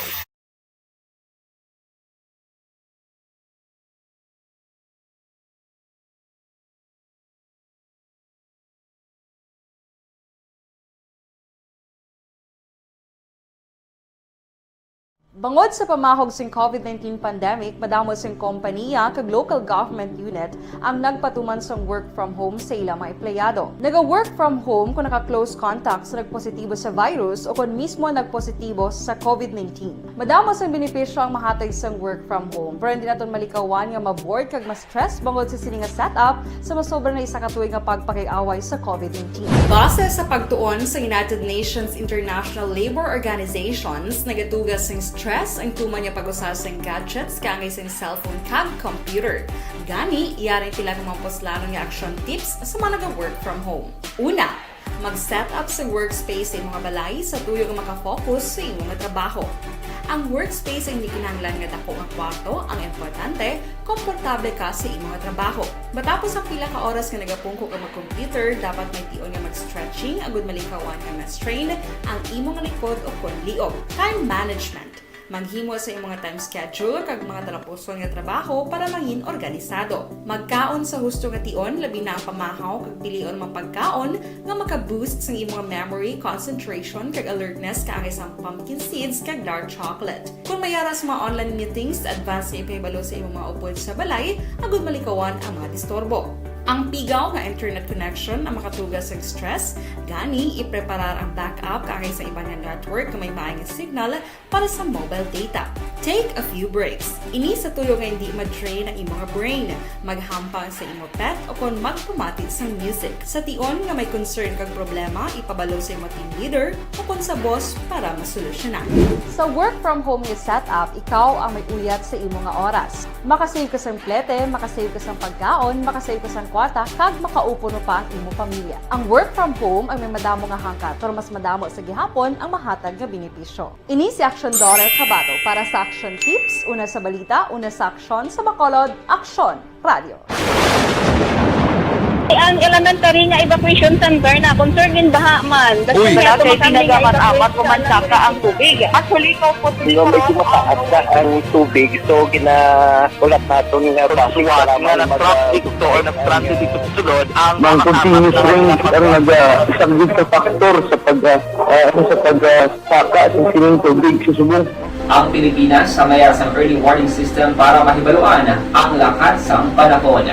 Bangod sa pamahog sing COVID nineteen pandemic, madamo sing kompaniya kag local government unit ang nagpatuman sang work from home sa ila mga empleyado. Naga-work from home kon naka-close contact sa nagpositibo sa virus o kon mismo nagpositibo sa COVID nineteen. Madamo sang benepisyo ang mahatag sang work from home, pero hindi naton malikawan nga ma-bored kag ma-stress bangod sa sini nga setup sa masobra na isa ka tuig nga pagpakig-away sa COVID nineteen. Base sa pagtuon sa United Nations International Labour Organizations, nagatuga sing stress ang tuman nga pag-usa sing gadgets kaangay sing cellphone kag computer. Gani, yari sila nga mga puslanon nga action tips sa mga naga-work from home. Una, mag-set up sa workspace sa imo nga balay sa tuyo nga makafocus sa imo nga trabaho. Ang workspace ay hindi kinahanglan nga dako nga kwarto, ang importante, komportable ka sa imo nga trabaho. Matapos ang pila ka oras nga nagapungko ka mag-computer, dapat may tion nga mag-stretching agud malikawan nga ma-strain ang imo nga likod o kon liog. Time management. Maghimo sa imo nga time schedule kag mga talapuson nga trabaho para mangin organisado. Magkaon sa husto nga tion, labi na ang pamahaw kag pilion mga pagkaon nga maka-boost sang imo nga memory, concentration, kag alertness kaangay sang pumpkin seeds kag dark chocolate. Kon may ara sa mga online meetings, advance nga ipahibalo sa imo mga upod sa balay agud malikawan ang mga disturbo. Ang pigaw nga internet connection ang makatuga sa stress, gani ipreparar ang backup kaangay sa iban nga network nga may maay nga signal para sa mobile data. Take a few breaks. Ini sa tuyo nga hindi ma-drain ang imo nga brain. Maghampang sa imo pet o kon magpamati sang music. Sa tion nga may concern kag problema, ipabalo sa imo team leader o kon sa boss para masolusyonan. Sa work from home nga setup, ikaw ang may uyat sa imo nga oras. Makasave ka sang plete, makasave ka sang pagkaon, makasave ka sang kwarta, kag makaupo pa ang imo pamilya. Ang work from home ay may madamo nga hangkat, pero mas madamo sa gihapon ang mahatag nga benepisyo. Ini si Action Daughter Kabato para sa Action Tips, una sa balita, una sa aksyon, sa Bacolod, Aksyon Radio. Ang elementary nga evacuation center na concern din baha man. Basta Uy. Kaya Wala kay tumakang nga tinaga man, evacuation amat mo man center. Saka ang tubig. Actually, ikaw po, Di ba, medyo mataas na ang tubig, so gina-, ulat naton nga Pagsuwat basic nga lang nag-traffic mag-, to or nag-transit dito sa sulod, ang Mang mga continuous apat na rain lang ang nag-, isang good factor sa pag, ah, ah, ano, sa pag, ah, saka sa sining tubig sa subong. Ang Pilipinas sa mayar sang early warning system para mahibaluan ang lakat sang panahon.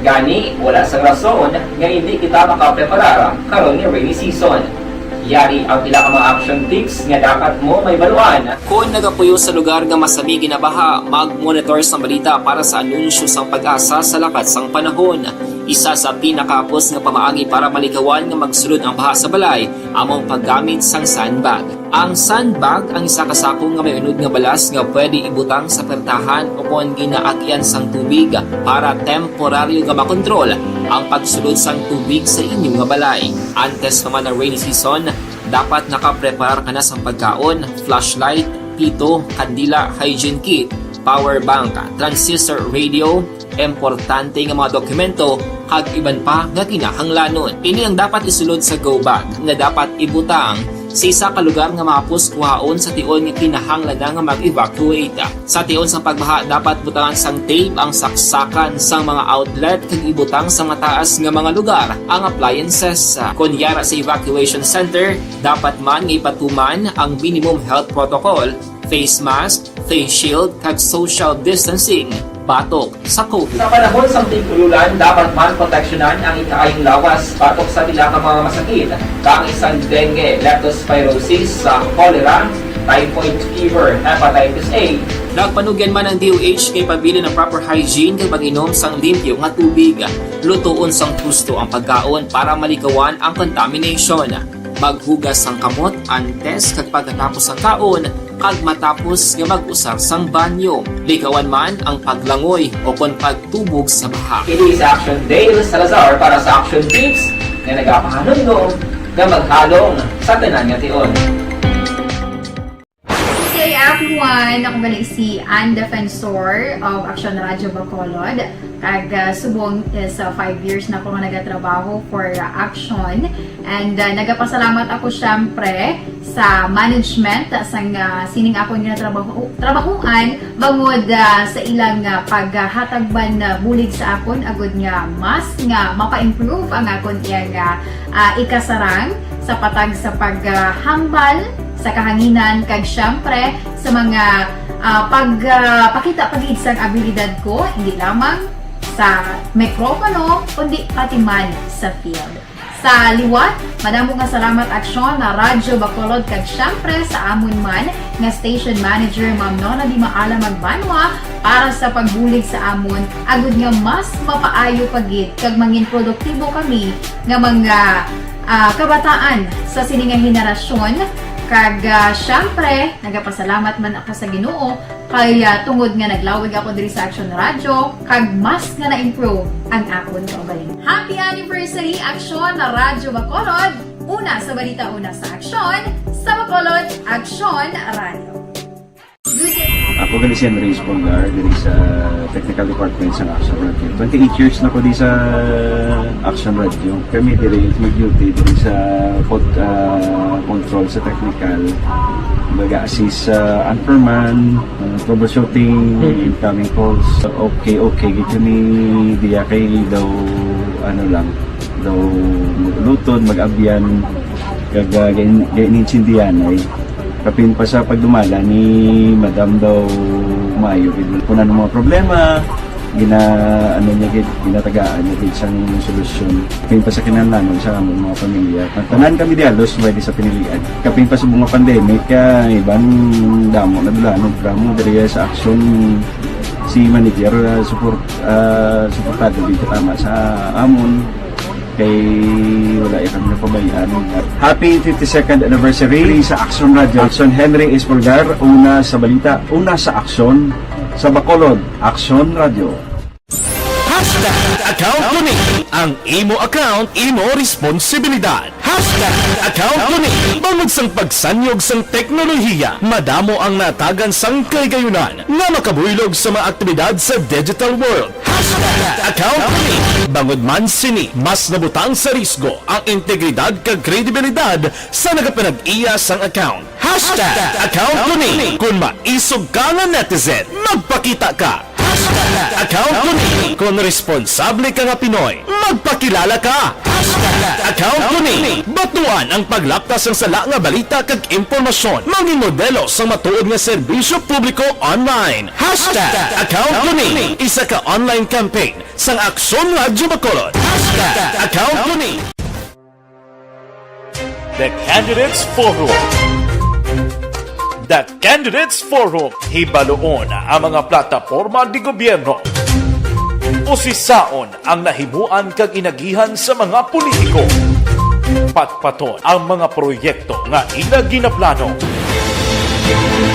Gani, wala sang rason nga hindi kita makapreparar karon nga rainy season. Yari ang pila ka mga action tips nga dapat mo mahibaluan. Kon nagapuyo sa lugar nga masami ginabaha, mag-monitor sang balita para sa anunsyo sang PAGASA sa lakat sang panahon. Isa sa pinakahapos nga pamaagi para malikawan nga magsulod ang baha sa balay amo ang paggamit sang sandbag. Ang sandbag ang isa ka sako nga may unod nga balas nga pwede ibutang sa pertahan o kon ginaagyan sang tubig para temporaryo nga makontrol ang pagsulod sang tubig sa inyo nga balay. Antes pa man ang rainy season, dapat nakapreparar ka na sang pagkaon, flashlight, pito, kandila, hygiene kit, power bank, transistor radio, importante nga mga dokumento, kag iban pa nga kinahanglanon. Ini ang dapat isulod sa go bag nga dapat ibutang sa isa ka lugar nga mahapos kuhaon sa tion nga kinahanglan na nga mag-evacuate. Sa tion sang pagbaha, dapat butangan sang tape ang saksakan sang mga outlet kag ibutang sa mataas nga mga lugar ang appliances. Kon yara sa evacuation center, dapat man nga ipatuman ang minimum health protocol, face mask, face shield, kag social distancing batok sa COVID. Sa panahon sang tig-ulan, dapat man proteksyonan ang ikaayong lawas batok sa pila ka mga masakit, kaangay sang dengue, leptospirosis, sa cholera, typhoid fever, hepatitis A. Nagpanugyan man ang D O H nga ipabilin ang proper hygiene kag pag-inom sang limpyo nga tubig, lutoon sang husto ang pagkaon para malikawan ang contamination. Maghugas sang kamot antes kag pagkatapos sang kaon, kag matapos nga mag-usar sang banyo. Likawan man ang paglangoy o kon pagtubog sa baha. Kini si Action Dale Salazar para sa Action Tips nga nagapahanumdom nga maghalong sa tanan nga tion. Good day, everyone! Ako gali si Ann Defensor of Action Radio Bacolod. Kag, ah, subong is, ah, five years na ako nga nagatrabaho for, ah, Action. And, ah, nagapasalamat ako, syempre, sa management, ah, sang, ah, sining akon nga trabaho, trabahuan, bangod, ah, sa ilang, ah, paghatag man, ah, bulig sa akon, agud nga mas nga mapa-improve ang akon iyang, ah, ah, ikasarang sa patag sa paghambal sa kahanginan, kag, syempre, sa mga, ah, pag, ah, pakita pa gid sang abilidad ko, hindi lamang sa mikropono, kundi pati man sa field. Sa liwat, madamo nga salamat, Aksyon, na Radyo Bacolod, kag, syempre, sa amon man nga station manager, Ma'am Nona Di Maala Magbanwa, para sa pagbulig sa amon, agud nga mas mapaayo pa gid kag mangin produktibo kami nga mga, ah, kabataan sa sini nga henerasyon. Kag, ah, syempre, nagapasalamat man ako sa Ginoo kay, ah, tungod nga naglawig ako diri sa Action Radio, kag mas nga na-improve ang akon kaugalingon. Happy anniversary, Action Radyo Bacolod! Una sa balita, una sa aksyon, sa Bacolod, Action Radio. Ako gali si Andres Polgar, diri sa technical department sa Action Radio. Twenty-eight years na ko di sa Action Radio. Kami diri mag-duty diri sa pod-, ah, control sa technical. Mag-assist sa anchorman, ah, troubleshooting, incoming calls. Okay, okay, gid kami diya kay daw, ano lang, daw maglutod, mag-abyan, kag, ah, gain-, gainintindihan ay. Kapin pa sa pagdumala ni Madam daw maayo gid. Kung ano mga problema, gina-, ano niya gid, ginatagaan niya gid sang solusyon. Kapin pa sa kinahanglanon sa among mga pamilya. Tanan kami di halos pwede sa pinilian. Kapin pa sa mga pandemic, ah, iban damo na dulanon, damo diri sa aksyon si manager, ah, support, ah, suportado gid tama sa amon. Kay wala ya kami napabayaan. Happy fifty-second anniversary sa Action Radio. Action Henry Espolgar, una sa balita, una sa aksyon, sa Bacolod, Action Radio. Hashtag Account ko ni. Ang imo account, imo responsibilidad. Hashtag Account ko ni. Bangod sang pagsanyog sang teknolohiya, madamo ang natagan sang kahigayonan nga makabuylog sa mga aktibidad sa digital world. Hashtag Account ko ni. Bangod man sini, mas nabutang sa risgo ang integridad kag kredibilidad sa nagapanag-iya sang account. Hashtag Account ko ni. Kung maisog ka nga netizen, magpakita ka. Hashtag Account ko ni. Kung responsable ka nga Pinoy, magpakilala ka. Hashtag Account ko ni. Batuan ang paglapta sang sala nga balita kag impormasyon. Mangin modelo sang matuod nga serbisyo publiko online. Hashtag Account ko ni. Isa ka online campaign sang Aksyon Radyo Bacolod. Hashtag Account ko ni. The Candidates Forum. The Candidates Forum, hibaluon ang mga plataporma di gobyerno. Usisaon ang nahimuan kag inagihan sa mga politiko. Patpaton ang mga proyekto nga ila ginaplano.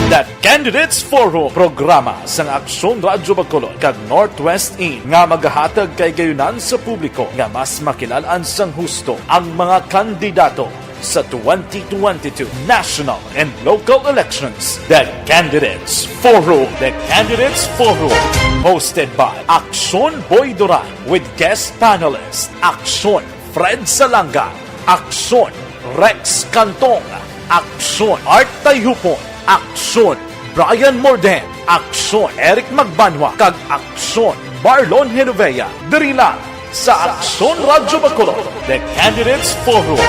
The Candidates Forum, programa sang Aksyon Radyo Bacolod kag Northwest In nga magahatag kahigayonan sa publiko nga mas makilal-an sang husto ang mga kandidato sa twenty twenty-two national and local elections. The Candidates Forum. The Candidates Forum, hosted by Aksyon Boy Duran with guest panelist Aksyon Fred Salanga, Aksyon Rex Cantong, Aksyon Art Tayhupon, Aksyon Brian Morden, Aksyon Eric Magbanwa, kag Aksyon Marlon Genovea. Diri lang sa Aksyon Radyo Bacolod, The Candidates Forum.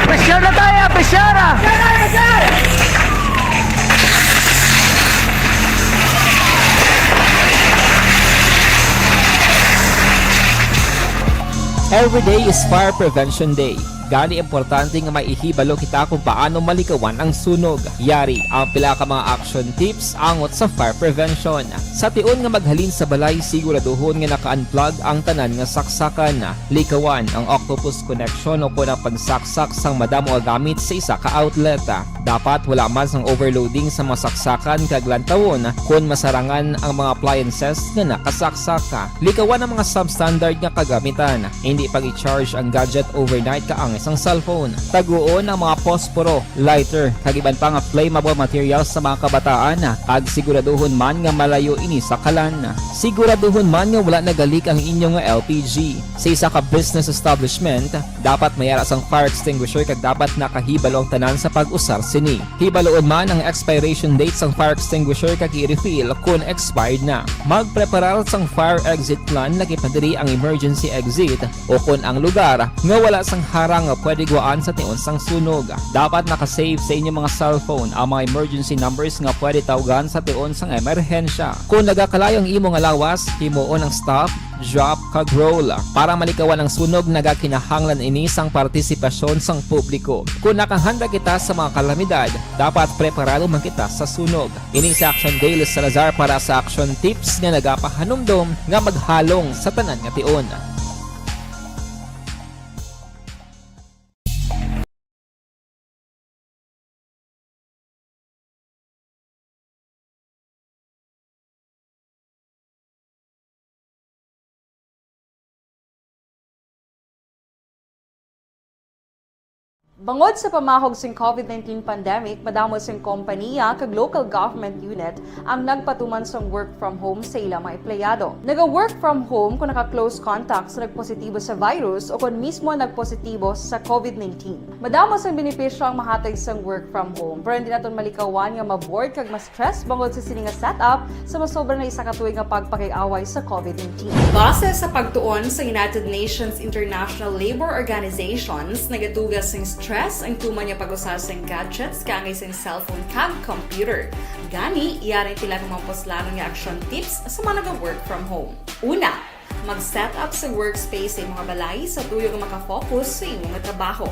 Pressure na tayo, pressure na! Every day is Fire Prevention Day. Gani, importante nga may ihibalo kita kung paano malikawan ang sunog. Yari ang pila ka mga action tips angot sa fire prevention. Sa tion nga maghalin sa balay, siguraduhon nga naka-unplug ang tanan nga saksakan. Likawan ang octopus connection o kon ang pagsaksak sang madamo nga gamit sa isa ka outlet. Dapat wala man sang overloading sa mga saksakan kag lantawon kon masarangan ang mga appliances nga nakasaksak. Likawan ang mga substandard nga kagamitan. Indi pag-i-charge ang gadget overnight kaangay sang cellphone. Taguon ang mga posporo, lighter, kag iban pa nga flammable materials sa mga kabataan, kag siguraduhon man nga malayo ini sa kalan. Siguraduhon man nga wala nagalik ang inyo nga L P G. Sa isa ka business establishment, dapat may ara sang fire extinguisher kag dapat nakahibalo ang tanan sa pag-usar sini. Hibaluon man ang expiration date sang fire extinguisher kag i-refill kon expired na. Magpreparar sang fire exit plan, laki pa diri ang emergency exit o kon ang lugar nga wala sang harang nga pwede guwaan sa tion sang sunog. Dapat naka-save sa inyo mga cellphone ang mga emergency numbers nga pwede tawgan sa tion sang emerhensya. Kon nagakalayo ang imo nga lawas, himuon ang stop, drop, kag roll. Para malikawan ang sunog, nagakinahanglan ini sang partisipasyon sang publiko. Kon nakahanda kita sa mga kalamidad, dapat preparado man kita sa sunog. Ini si Action Dale Salazar para sa Action Tips nga nagapahanumdom nga maghalong sa tanan nga tion. Bangod sa pamahog sing COVID nineteen pandemic, madamo sing kompaniya kag local government unit ang nagpatuman sang work from home sa ila mga empleyado. Naga-work from home kung naka-close contact sa nagpositibo sa virus o kon mismo nagpositibo sa COVID nineteen. Madamo sang benepisyo ang mahatag sang work from home, pero hindi naton malikawan nga ma-bored kag ma-stress bangod sa sini nga setup sa masobra na isa ka tuig nga pagpakig-away sa COVID nineteen. Base sa pagtuon sa United Nations International Labor Organizations, nagaduga sing stress ang tuman nga pag-usa sing gadgets kaangay sing cellphone kag computer. Gani, yari ang pila ka mga puslanon nga action tips sa mga naga-work from home. Una, mag-set up sa workspace sa imong balay sa tuyo nga maka-focus sa imo nga trabaho.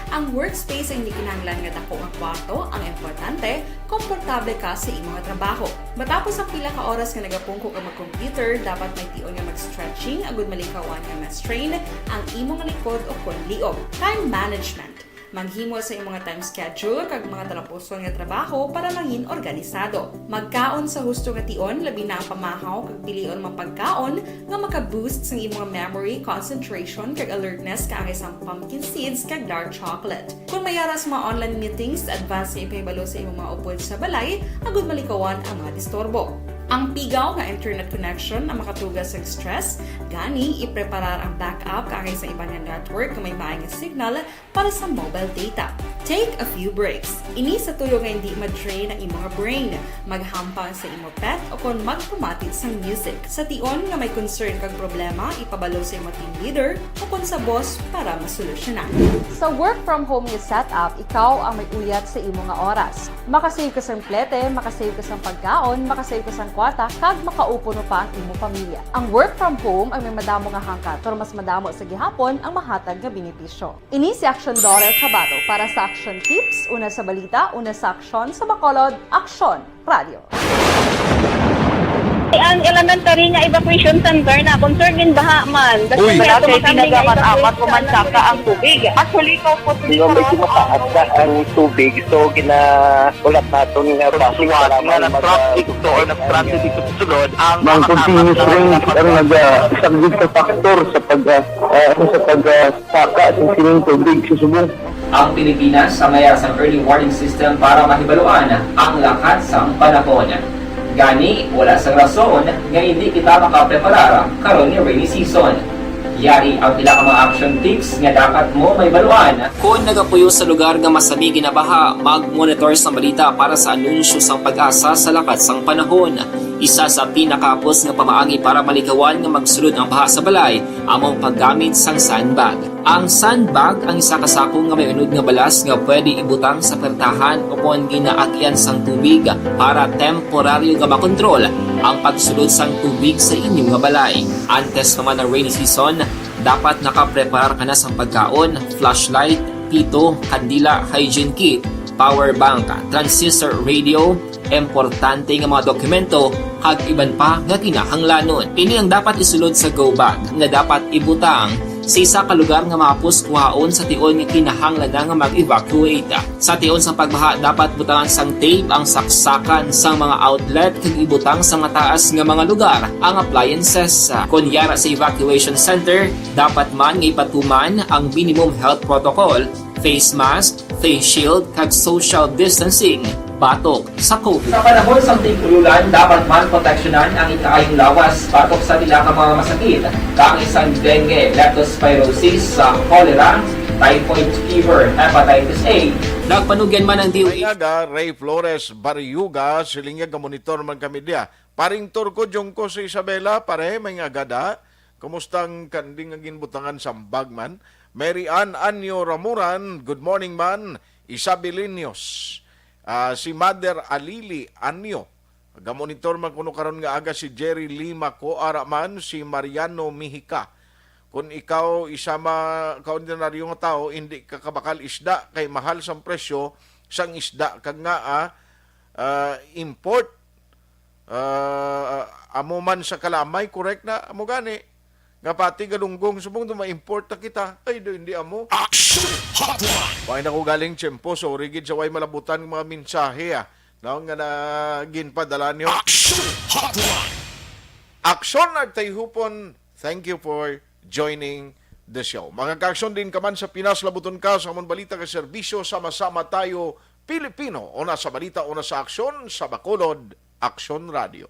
Ang workspace ay hindi kinahanglan nga dako nga kwarto, ang importante, komportable ka sa imo nga trabaho. Matapos ang pila ka oras nga nagapungko ka mag-computer, dapat may tion nga mag-stretching agud malikawan nga ma-strain ang imo nga likod o kon liog. Time management. Maghimo sa imong mga time schedule kag mga talapuson nga trabaho para mangin organisado. Magkaon sa husto nga tion, labi na ang pamahaw kag pilion mga pagkaon nga maka-boost sa imong memory, concentration, kag alertness kaangay sang pumpkin seeds kag dark chocolate. Kung may ara sa mga online meetings, advance nga ipahibalo sa imong mga upod sa balay agud malikawan ang mga disturbo. Ang pigaw nga internet connection ang makatuga sa stress, gani ipreparar ang backup kaangay sa iban nga network nga may maay nga signal para sa mobile data. Take a few breaks. Ini sa tuyo nga hindi ma-drain ang imo nga brain, maghampang sa imo pet, o kon magpamati sang music. Sa tion nga may concern kag problema, ipabalo sa imo team leader o kon sa boss para masolusyonan. Sa work from home nga setup, ikaw ang may uyat sa imo nga oras. Makasave ka sang plete, makasave ka sang pagkaon, makasave ka sang kwarta, kag makaupuno pa ang imo pamilya. Ang work from home ang may madamo nga hangkat, pero mas madamo sa gihapon ang mahatag nga benepisyo. Ini si Action Daughter Kabato para sa Action Tips, una sa balita, una sa aksyon, sa Bacolod, Aksyon Radio. Ang elementary nga evacuation center na concerned in baha man. Uy. Kasi kaya Barangay tumakam Tinaga nga man, evacuation amat ko man center. Saka ang tubig. Actually, ikaw po, Di ba, medyo mataas na ang tubig, so ginahulat naton nga Sa traffic, suwat salamat nga na mag-, traffic to or nag-traffic dito sa sulod, ang Ng makatapat continuous na rain ang nagpag- nagasaglit sa factor sa pag, ah, ah, sa pag, ah, saka sa sining tubig sa subong. Ang Pilipinas ang may sang early warning system para mahibaluan ang lakat sang panahon. Gani, wala sang rason nga hindi kita makapreparar karon nga rainy season. Yari ang pila ka mga action tips nga dapat mo mahibaluan. Kon nagapuyo sa lugar nga masami ginabaha, mag-monitor sa balita para sa anunsyo sang PAGASA sa lakat sang panahon. Isa sa pinakahapos nga pamaagi para malikawan nga magsulod ang baha sa balay amo ang paggamit sang sandbag. Ang sandbag ang isa ka sako nga may unod nga balas nga pwede ibutang sa pertahan o kon ginaagyan sang tubig para temporaryo nga makontrol ang pagsulod sang tubig sa inyo nga balay. Antes pa man ang rainy season, dapat nakapreparar ka na sang pagkaon, flashlight, pito, kandila, hygiene kit, power bank, transistor radio, importante nga mga dokumento, kag iban pa nga kinahanglanon. Ini ang dapat isulod sa go bag nga dapat ibutang sa isa ka lugar nga mahapos kuhaon sa tion nga kinahanglan na nga mag-evacuate. Sa tion sang pagbaha, dapat butangan sang tape ang saksakan sang mga outlet kag ibutang sa mataas nga mga lugar ang appliances. Kon yara sa evacuation center, dapat man nga ipatuman ang minimum health protocol, face mask, face shield, kag social distancing batok sa COVID. Sa panahon sang tig-ululan, dapat man proteksyonan ang ikaayong lawas batok sa pila ka mga masakit, kaangay sang dengue, leptospirosis, sa cholera, typhoid fever, hepatitis A. Nagpanugyan man ang D O H. May aga, Ray Flores Barriuga, siling niya, gamonitor man kami diya. Paring Turco Jungko sa Isabela, pare, may nga gada. Kumusta ang kanding nga ginbutangan sa bagman? Mary Ann Anyo Ramuran, good morning man. Isabelinos. Ah, si Mother Alili Anyo. Gamonitor man kuno karon nga aga si Jerry Lima Coara man, si Mariano Mihika. Kung ikaw isa ma-, kaordinaryo nga tawo, hindi ka kabakal isda kay mahal sang presyo sang isda kag nga, ah, ah, import. Ah, amo man sa kalamay, correct na, amo gani. Nga pati galunggong, subong do ma-import na kita. Ay, do, hindi amo. Action Hotline. Way na ko galing tiyempo, sorry gid sa way malabutan nga mga mensahe, ah, no, nga na ginpadala niyo. Action Hotline. Aksyon Agtayhupon, thank you for joining the show. Mga kaaksyon, din ka man sa Pinas, labuton ka sa amon balita ka serbisyo, sama-sama tayo, Pilipino, una sa balita, una sa aksyon, sa Bacolod, Aksyon Radio.